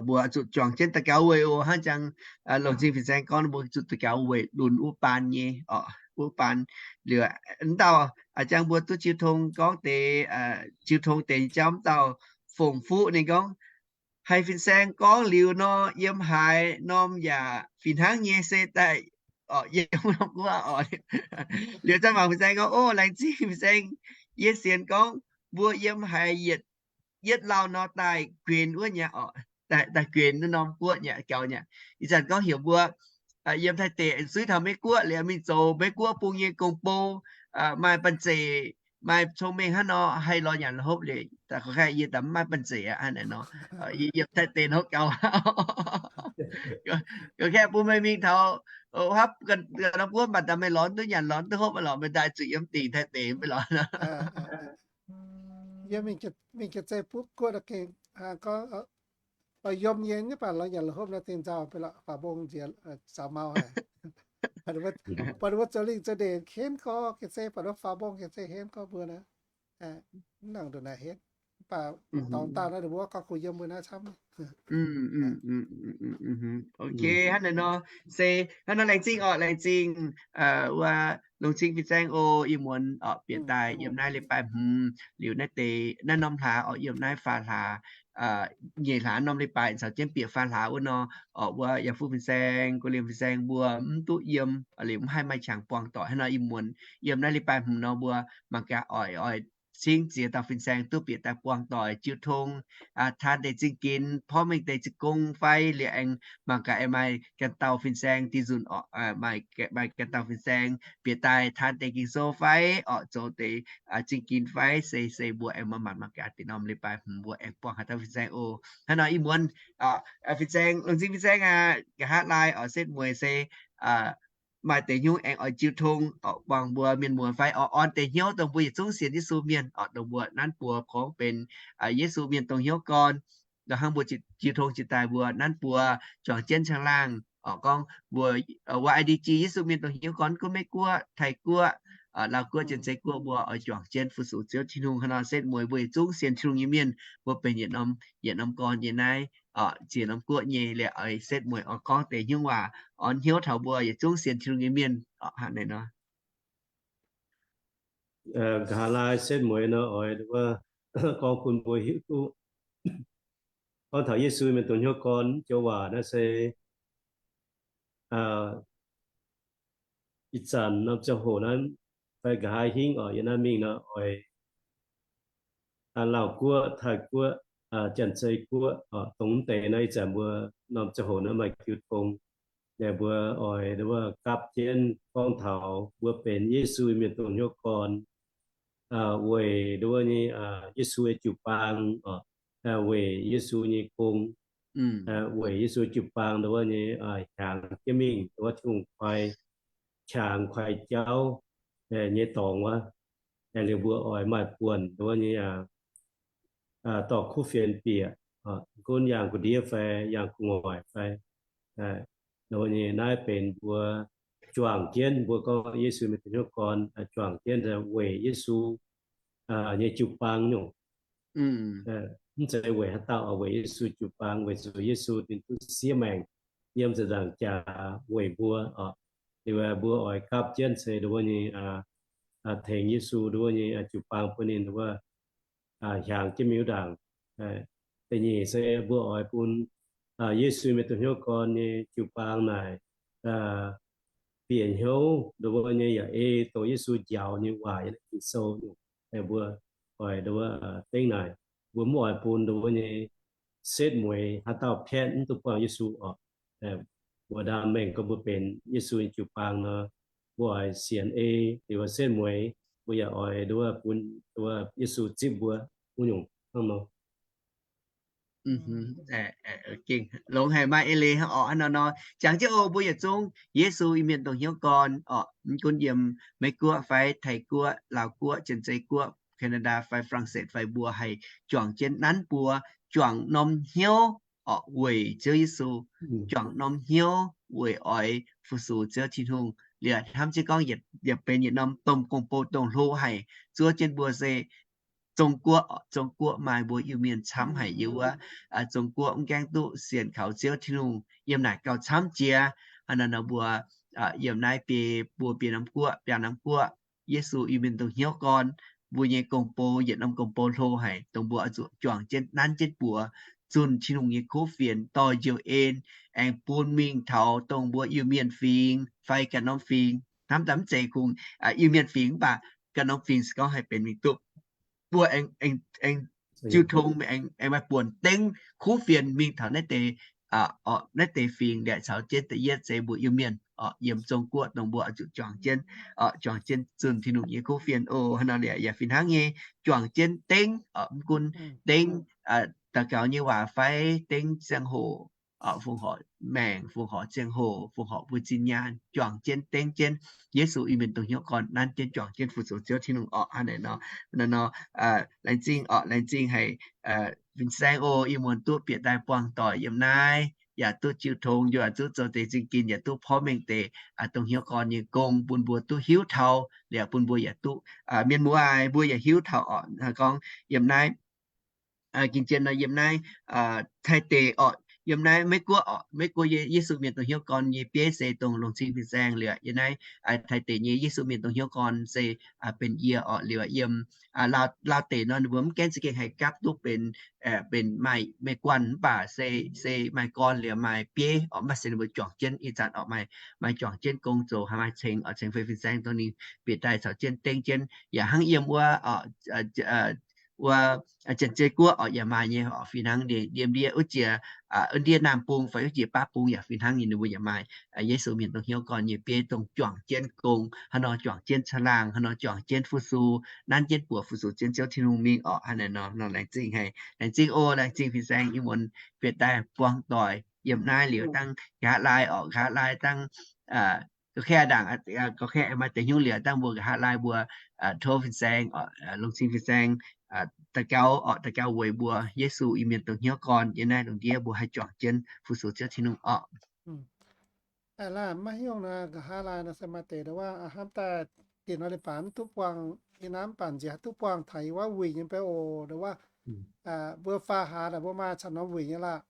mbuo zuqc juangc jienv daux gaux weic oc. Hnangv jangx longc zingh fin-saeng gorngv mbuo zuqc daux gaux weic lunx wuov baan nyei orqc, wuov baan. Liuz mv dauh jangx mbuo duqv jiu tong gorngv deix, jiu tong deix jauv mv dauh fongc fuqv ninh gorngv, haiz fin-saeng gorngv liuz nor, yiem haaix norm yaac fih hnangv nyei se daaih orqc, yiem norm guoqv orqc. Liuz zanc mangc fin-saeng gorngv, o, laengz zingh fin-saeng, yie sienx gorngv mbuo yiem haaix yietc, yietv lauh nor daaih guenx wuov nyei orqc, daaih guenx wuov norm guoqv nyei gaux nyei. Ih zanc gorngv heuc mbuo yiem Taiv deic suiv taux Meiv Guoqv liuz mingh zoux Meiv Guoqv bung nyei gong-bou, maaih banh zeic, maaih cong-mengh hnangv nor haih lorz nyanc lorz hopv liuz, daaih korv-kaeqv yie daaih mv maaih banh zeic aqv, hnangv naaic nor. Yie yiem Taiv deic hopv gaux. Korv-kaeqv bun meih mingh taux hopv ganh norm guoqv mv baac daaih meih lorz duqv nyanc lorz duqv hopv lorqc, meih daaih zuqc yiem dingc Taiv deic mv baac lorz. Yie mingh jiex zei butv guoqv gengh gorngv lorz yiem nyei, mv baac lorz nyanc lorz hopv nor dingh nzauh, faaux mbong nziex zaux mau haic. Buatc ninh mbuo zoux lingh zoux ndeic henv gorx gengh zeiv, buatc ninh mbuo faaux mbong gengh zeiv henv gorx mbuo naaiv. Mv nangc ndongc naaic henv. Mv baac dorngx daaih naaiv ninh mbuo gorngv kungx yiem mbuo naaiv camv. Ok, hnangv naaiv nor, se hnangv nor laengz zingh orqc, laengz zingh wuov longc cing fin-saeng oc. Ih muonz orqc bieqc daaih yiem naaiv leiz-baaix hmz liuz naaiv deix naaiv norm hlaax orqc, yiem naaiv faam hlaax, nyeic hlaax norm leiz-baaix caux jienv bieqc faam hlaax wuov nor orqc, mbuo yaac fuqv fin-saeng, guv liemh fin-saeng mbuo mv duqv yiem liuz mv haih maaih qangx buangh doic. Hnangv nor ih muonz yiem naaiv leiz-baaix hmz nor mbuo mangc gaax oix, oix cingv ziex dauh fin-saeng duqv bieqc daaih buangh doic jiu tong, taan deix zingh ginx, porv mengh deix zingh gong fai liuz aengx mangc gaax aengx maaih ganh dauh fin-saeng dih nzunc orqc, maaih ganh dauh fin-saeng bieqc daaih taan deix Ging-Sou fai orqc, zoux deix zingh ginx fai se, se mbuo aengx mangc, mangc gaax deix norm leiz-baaix hmz mbuo aengx buangh haaix dauh fin-saeng oc. Hnangv nor ih muonz fin-saeng, longc cing fin-saeng aqv, nqa'haav laai orqc setv mueiz se maaih deix hnyouv aengx oix jiu tong orqc, buangh mbuo mienh muoz fai orqc orn deix hnyouv dongh mbuo yietc zungv sienx Yesu mienh orqc, dongh mbuo nanv buo gorngv benx Yesu mienh dongh hnyouv gorn. Hnangv mbuo jiu tong jiex daaih mbuo nanv buo juangc jienv caangh laangh orqc, gorngv mbuo wuov I D G Yesu mienh dongh hnyouv gorn, gunv Meiv Guoqv, Taiv Guoqv, Laauv Guoqv, Janx-Zei Guoqv, mbuo oix juangc jienv fu-sux Ziouv Tin-Hungh. Hnangv nor setv mueiz mbuo yietc zungv sienx Tin-Hungh nyei mienh, mbuo benx yietc norm, yietc norm gorn nyei naaiv orqc, ziex norm guoqv nyei liuz oix setv mueiz oix gorngv deix hnyouv waac orn hnyouv taux mbuo yietc zungv sienx Tin-Hungh nyei mienh orqc, hnangv naaiv nor. Nqa'haav laai setv mueiz nor oix gorngv bun mbuo hiuv duqv gorngv taux Yesu mienh dongh hnyouv gorn joux waac naaiv se ih zanc norm ziangh hoc naaiv fai nqa'haav hingv orqc, yiem naaiv mingh nor oix Laauv Guoqv, Taiv Guoqv, Janx-Zei Guoqv, dongh mv deix naaiv ih zanc mbuo norm ziangh hoc naaiv maaih jiu tong. Naaiv mbuo oix nduov gapv jienv gorngv taux mbuo benx Yesu mienh dongh hnyouv gorn weic nduov nyei Yesu nyei jiu-baang, weic Yesu nyei gong, weic Yesu jiu-baang nduov nyei hiaangx jienv mingh nduov Tin-Hungh koi qangx koi jauv nyei dorngx wuov. Liuz mbuo oix maaih buonc nduov nyei dorh kuv fienx bieqc, gunv yangh gu'ndiev fai yangh gu'nguaaic fai, nduov nyei naaiv benx mbuo juangc jienv, mbuo gorngv Yesu mienh dongh hnyouv gorn juangc jienv weic Yesu nyei jiu-baang nyungc. Mv zeiz weic haaix dauh, weic Yesu jiu-baang, weic zuqc Yesu ninh duqv siev maengc yiem ziepc nzaangc jaax weic mbuo oc. Liuz mbuo oix gapv jienv se nduov nyei tengx Yesu nduov nyei jiu-baang bun ninh nduov hiaangx jienv miuc ndaangc. Da'nyeic se mbuo oix bun Yesu mienh dongh hnyouv gorn nyei jiu-baang naaic bieqc hnyouv nduov nyei yaac ei dongh Yesu njaaux nyei waac yiem Ging-Sou nyungc. Mbuo oix nduov dengv naaic, mbuo mv oix bun nduov nyei setv mueiz haaix dauh piatv mv duqv buangh Yesu oc. Mbuo ndaam mengh gorngv mbuo benx Yesu nyei jiu-baang nor, mbuo oix sienx ei liuz setv mueiz, mbuo yaac oix nduov bun nduov Yesu zipv mbuo wuov nyungc hnangv nor. Longx haic, maaih eix leiz hnangv orqc. Hnangv nor nor, jangx jienv oc, mbuo yietc zungv Yesu Iu-Mienh dongh hnyouv gorn orqc, mv gunv yiem Meiv Guoqv fai Taiv Guoqv, Laauv Guoqv, Janx-Zei Guoqv, Canada fai France fai, mbuo haih juangc jienv nanv buo juangc norm hnyouv orqc weic Ziouv Yesu, juangc norm hnyouv weic oix fu-sux Ziouv Tin-Hungh. Liuz hnamv jienv gorngv yietc benx yietc norm domh gong-bou dongh hlo haic zuov jienv mbuo se Zong-Guoqv. Zong-Guoqv maaih mbuo Iu-Mienh camv haic yiem wuov. Zong-Guoqv mv gaengh duqv sienx kaux Ziouv Tin-Hungh yiem naaic gauh camv jiex. Hnangv nor mbuo yiem naaiv biei, mbuo biei norm guoqv, biaa norm guoqv, Yesu Iu-Mienh dongh hnyouv gorn, mbuo nyei gong-bou yietc norm gong-bou hlo haic, dongh mbuo oix zuqc juangc jienv nanv jienv buoz zunh Tin-Hungh nyei kuv fienx, dorh njoux en, aengx bun mingh taux dongh mbuo Iu-Mienh fingx fai ganh norm fingx. Hnamv daaih mv zeiz kungx Iu-Mienh fingx, mv baac ganh norm fingx se gorngv haih benx mingh duqv. Mbuo aengx, aengx jiu tong, aengx maaih buonc dengv kuv fienx mingh taux naaiv deix, naaiv deix fingx liuz caux jienv da'yietv se mbuo Iu-Mienh yiem Zong-Guoqv dongh mbuo oix zuqc juangc jienv, juangc jienv zunh Tin-Hungh nyei kuv fienx oc. Hnangv nor liuz yaac fih hnangv nyei juangc jienv dengv, mv gunv dengv daux gaux nyei waac fai dengv ziangh hoc, fongc horc maengc, fongc horc ziangh hoc, fongc horc mbuo zinh nyaanh, juangc jienv dengv jienv Yesu Iu-Mienh dongh hnyouv gorn nanv jienv juangc jienv fu-sux Ziouv Tin-Hungh orqc. Hnangv naaic nor, nor, laengz zingh orqc, laengz zingh haic fin-saeng oc, ih muonz duqv bieqc daaih buangh doic yiem naaiv, yaac duqv jiu tong, yaac duqv zoux deix zingh ginx, yaac duqv porv mengh deix dongh hnyouv gorn nyei gong bun mbuo duqv hiuv taux, liuz bun mbuo yaac duqv, mienh muoz aac, mbuo yaac hiuv taux orqc, gorngv yiem naaiv gengh zien nor yiem naaiv Taiv deic orqc, yiem naaiv Meiv Guoqv orqc, Meiv Guoqv Yesu Mienh dongh hnyouv gorn nyei bieiv se dongh Longc Cing Fin-Saeng liuz, yiem naaiv Taiv deic nyei Yesu Mienh dongh hnyouv gorn se benx yie orqc. Liuz yiem Laauv deic nor ninh mbuo mv gaengh za'gengh haih gapv duqv benx, benx maaih, maaih guanh mv baac se, se maaih gorn liuz maaih bieiv orqc, mv baac se ninh mbuo juangc jienv ih zanc orqc, maaih, maaih juangc jienv gong zoux, haih maaih ceng orqc, ceng fei fin-saeng dongh ninh bieqc daaih caux jienv dengv jienv. Yaac hnangv yiem wuov wuov Janx-Zei Guoqv orqc yaac maaih nyei orqc, fih hnangv yiem ndiev wuov jiex, wuov ndiev Naamh Bung fai wuov jiex Baav Bung yaac fih hnangv nyei, ninh mbuo yaac maaih Yesu Mienh dongh hnyouv gorn nyei bieiv dongh juangc jienv gong, haaix nor juangc jienv caangh laangh, haaix nor juangc jienv fu-sux, nanv jienv buoz fu-sux jienv Ziouv Tin-Hungh mingh orqc. Haaix nor laengz zingh haic, laengz zingh oc, laengz zingh fin-saeng yie muonz bieqc daaih buang doic yiem naaiv liuz dangh nqa'haav laai orqc, nqa'haav laai dangh ga'kaeqv ndaangc, ga'kaeqv maaih deix hnyouv liuz dangh mbuo nqa'haav laai mbuo tov fin-saeng, Longc Cing fin-saeng daux gaux orqc, daux gaux weic mbuo Yesu Iu-Mienh dongh hnyouv gorn yiem naaiv lungh ndiev mbuo haih juangc jienv fu-sux Ziouv Tin-Hungh orqc. Aa, maiv hiuv nor, nqa'haav laai nor se maaih deix ndau wuov hnamv daaih dinh nor leiz-baaix mv duqv buangh, yie naaiv mv baac nziex haih duqv buangh taux yie wuov wuic nyei mbe oc ndau wuov. Mbuo faah hlaax naaic mbuo maaih camv norm wuic nyei laah.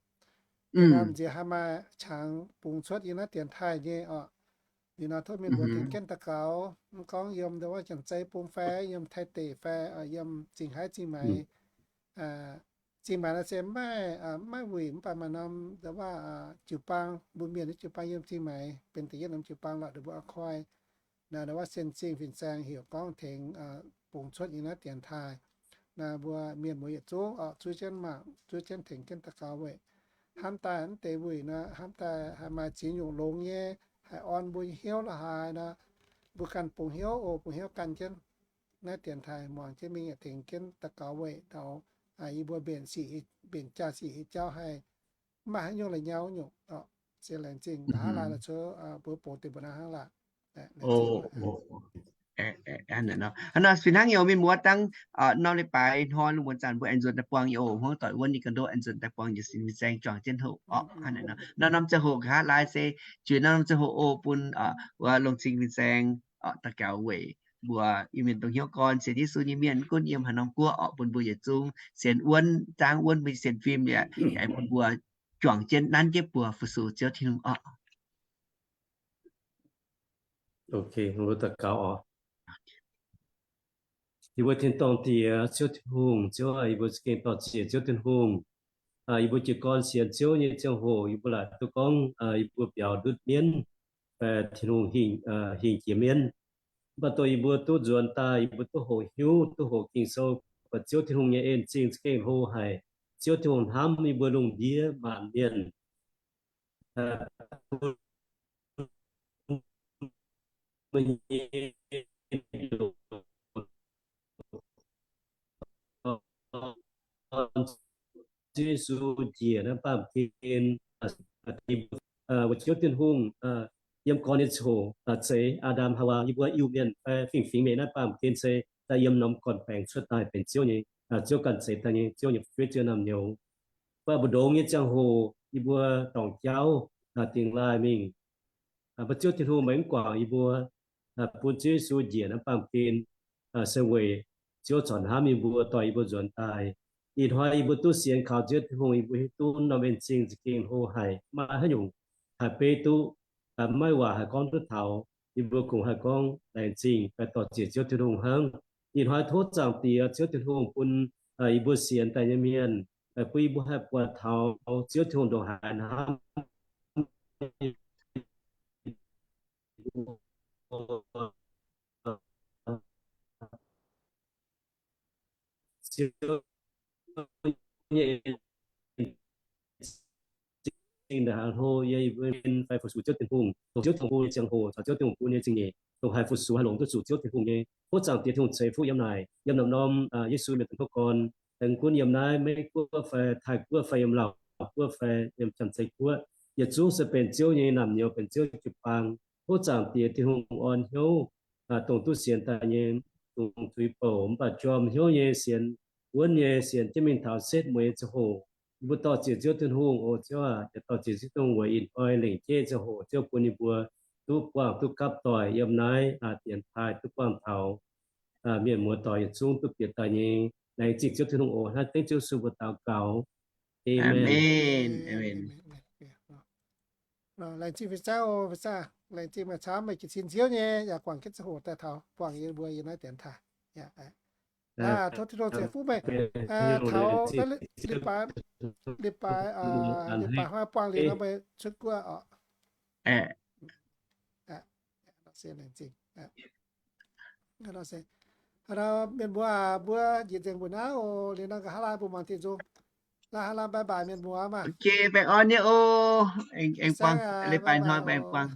Nziex haih maaih qangx bungx cuotv yiem naaiv dienx taaih nyei orqc. Liuz nor tov mienh mbuo tengx jienv daux gaux, mv gorngv yiem ndau wuov Janx-Zei Bung fai yiem Taiv deic fai yiem Zingh Haaix Zingh Maix, Zingh Maix naaiv se maiv, maiv wuic mv baac maaih norm ndau wuov jiu-baang, mbuo mienh nyei jiu-baang yiem Zingh Maix benx da'yietv norm jiu-baang lorqc, ndau wuov oix koi naaiv ndau wuov Sien Zingh fin-saeng heuc gorngv tengx bungx cuotv yiem naaiv dienx taaih. Naaiv mbuo mienh mbuo yietc zungv orqc zuov jienv mangc, zuov jienv tengx jienv daux gaux weic hnamv daaih mv deix wuic nor, hnamv daaih haih maaih ziex nyungc longx nyei, haih orn mbuo nyei hnyouv la'haaix nor, mbuo ganh bungx hnyouv oc, bungx hnyouv gan jienv naaiv dienx taaih muangx jienv mingh yaac tengx jienv daux gaux weic taux yie mbuo mbenc sic, mbenc jaa-sic i jauv haih mv maaih haaix nyungc la'nyauv nyungc orqc. Se laengz zingh nqa'haav laai la'cuotv mbuo bouc deix mbuo naaiv hnangv laah. Hnangv nor fih hnangv nyei oc mienh muoz, dangh norm leiz-baaix hnoi lungh muonz zanc mbuo aengx nzuonx daaih buangh nyei oc. Hmuangv doic wuonv ninh ga'ndorqv aengx nzuonx daaih buangh njiec sin fin-saeng juangc jienv hoqc orqc. Hnangv nor norm ziangh hoc nqa'haav laai se jiex norm ziangh hoc oc bun wuov Longc Cing fin-saeng orqc daux gaux weic mbuo Iu-Mienh dongh hnyouv gorn sienx Yesu nyei mienh mv gunv yiem haaix norm guoqv orqc, bun mbuo yietc zungv sienx wuonv zaangv wuonv mbuo nyei sienx fim yaac, yaac bun mbuo juangc jienv nanv jienv buoz fu-sux Ziouv Tin-Hungh orqc. Yie mbuo tin-dorngh Diex Ziouv Tin-Hungh, Ziouv aac, yie mbuo za'gengh dor-ziec Ziouv Tin-Hungh. Yie mbuo jiez gorn sienx Ziouv nyei ziangh hoc yie mbuo laaic duqv gorngv yie mbuo biaux ndutv mienv, fai Tin-Hungh hingh jiex mienv. Mv baac dongh yie mbuo duqv nzuonx daaih, yie mbuo duqv hoqc hiuv, duqv hoqc Ging-Sou, buatc Ziouv Tin-Hungh nyei en zingh za'gengh hlo haic. Ziouv Tin-Hungh hnamv yie mbuo lungh ndiev maanc mienh. Ziouv Yesu njiec naaiv baamh gen, Ziouv Tin-Hungh yiem gorn nyei ziangh hoc zeix Aa^ndam Haawaa, yie mbuo Iu-Mienh fai fingx-fingx mienh naaiv baamh gen se daaih yiem norm gorn-baengx cuotv daaih benx Ziouv nyei, Ziouv ganh zeix daaih nyei, Ziouv nyei fu'jueiv, Ziouv naamh nyouz. Mv baac mbu'ndongx nyei ziangh hoc yie mbuo dorngc jauv dingx laaih mingh. Mv baac Ziouv Tin-Hungh maiv guangc yie mbuo, bun Ziouv Yesu njiec naaiv baamh gen se weic Ziouv corc hnamv yie mbuo, dorh yie mbuo nzuonx daaih. Ih hnoi yie mbuo duqv sienx kaux Ziouv Tin-Hungh, yie mbuo hiuv duqv norm en zingh za'gengh hlo haic, maiv maaih haaix nyungc haih beiv duqv, maiv waac haih gorngv duqv taux. Yie mbuo kungx haih gorngv laengz zingh fai dor-ziec Ziouv Tin-Hungh hnangv. Ih hnoi tov Zaangc Diex Ziouv Tin-Hungh bun yie mbuo sienx daaih nyei mienh, bun yie mbuo haih buatc taux Ziouv Tin-Hungh ndongc haaix hnamv Ziouv nyei en zingh ndongc haaix hlo yiem yie mbuo mienh fai fu-sux Ziouv Tin-Hungh, dongh Ziouv Tin-Hungh bun nyei ziangh hoc caux Ziouv Tin-Hungh bun nyei zingh nyeic, dongh haih fu-sux haih longc duqv zuqc Ziouv Tin-Hungh nyei. Tov Zaangc Diex Tin-Hungh ceix fuqv yiem naaic, yiem norm-norm Yesu mienh dongh hnyouv gorn, mv gunv yiem naaiv Meiv Guoqv fai Taiv Guoqv fai yiem Laauv Guoqv fai yiem Janx-Zei Guoqv, yietc zungv se benx Ziouv nyei naamh nyouz, benx Ziouv jiu-baang. Tov Zaangc Diex Tin-Hungh orn hnyouv dongh duqv sienx daaih nyei, dongh zuiz bouc mv baac jorm hnyouv nyei sienx, wuonv nyei sienx jienv mingh taux setv mueiz nyei ziangh hoc, yie mbuo dor-ziec Ziouv Tin-Hungh oc. Ziouv aac, yaac dor-ziec Ziouv Tin-Hungh weic ih hnoi lengc jeiv ziangh hoc Ziouv bun yie mbuo duqv buangh duqv gapv doic yiem naaiv dienx taaih, duqv buangh taux mienh muoz doic yietc zungv duqv bieqc daaih nyei Laengz zingh Ziouv Tin-Hungh oc. Hnangv dengv Ziouv Yesu mbuox daux gaux. Aamen. Laengz zingh fai zauv, fai zauv. Laengz zingh meih camv, meih jiez sin Ziouv nyei, yaac guangc jienv ziangh hoc daaih taux buangh yie mbuo yiem naaiv dienx taaih. Tov Tin-Hungh ceix fuqv meih taux leiz-baaix hnoi buangh liuz nor meih cuotv guoqv oc. Mienh mbuo aac, mbuo njiec nzengc mbuo naaiv oc. Liuz nor nqa'haav laai mbuo muangx dieh nzung. Laai haaix laai mbaih mbaaic mienh mbuo maah. Aengx buangh, leiz-baaix hnoi aengx buangh.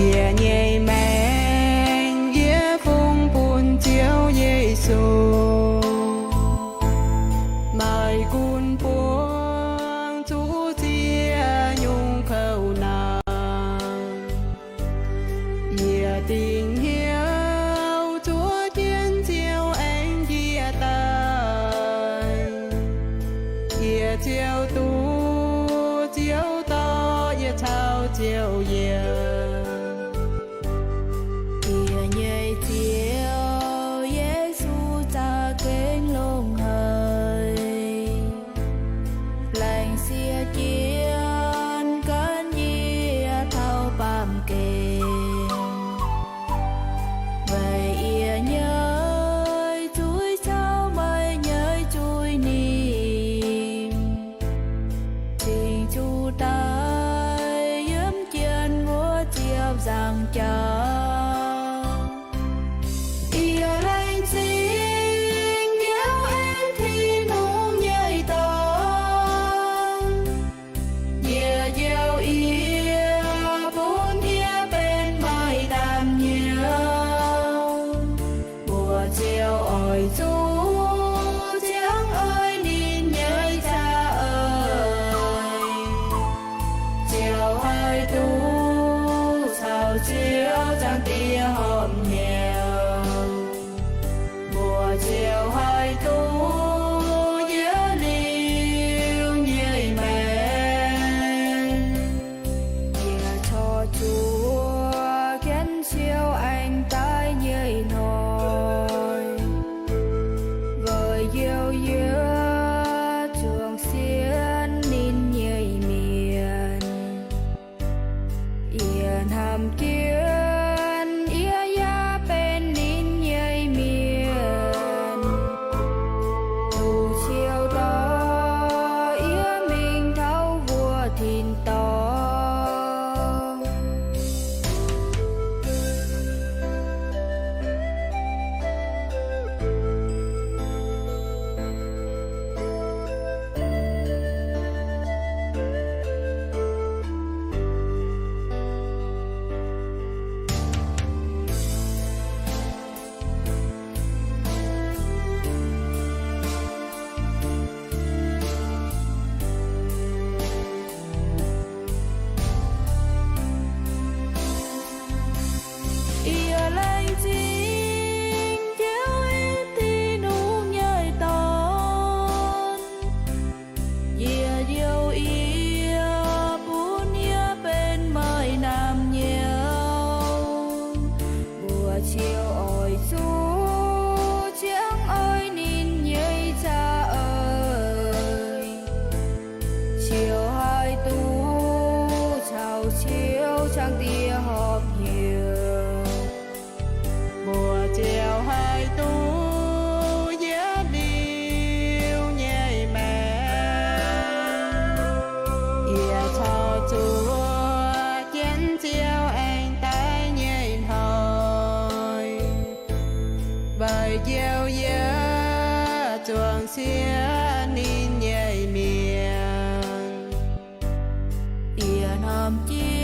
Yie nyei maengc yie fungx bun Ziouv Yesu, maaih gunv buangv zuqc ziex nyungc kouv naanc. Yie dingc hnyouv zuov jienv Ziouv aengx njiec daaih. Yie Ziouv duqv Ziouv dorh yie caux Ziouv yiem. Yie nyei Ziouv Yesu za'gengh longx haic. Laengz sieqv jienv gan yie taux baamh gen. Weic yie nyei zuiz caux meih nyei zuiz ninh cingx zuqc daaih yiem jienv wuov ziepc nzaangc jaax. Yie laengz zingh Ziouv aengx Tin-Hungh nyei dorn. Yie njoux yie bun yie benx maaih naamh nyouz. Mbuox Ziouv oix zuqc ziangh oix ninh nyei za'eix. Ziouv haih duqv caux Ziouv Zaangc Diex horpc hnyouv. Mbuox Ziouv haih duqv yie liuz nyei maengc. Yie corc zuoqc jienv Ziouv aengx daaih nyei hnoi, weic njoux yie zuangx sienx ninh nyei mienh. Yie hnamv jienv yie yaac benx ninh nyei mienh. Duqv Ziouv dorh yie mingh taux wuov tin-dorngh. Yie laengz zingh Ziouv aengx Tin-Hungh nyei dorn. Yie njoux yie bun yie benx maaih naamh nyouz. Mbuox Ziouv oix zuqc ziangh oix ninh nyei za'eix. Ziouv haih duqv caux Ziouv Zaangc Diex horpc hnyouv. Mbuox Ziouv haih duqv yie liuz nyei maengc. Yie corc zuoqc jienv Ziouv aengx daaih nyei hnoi, weic njoux yie zuangx sienx ninh nyei mienh. Yie hnamv jienv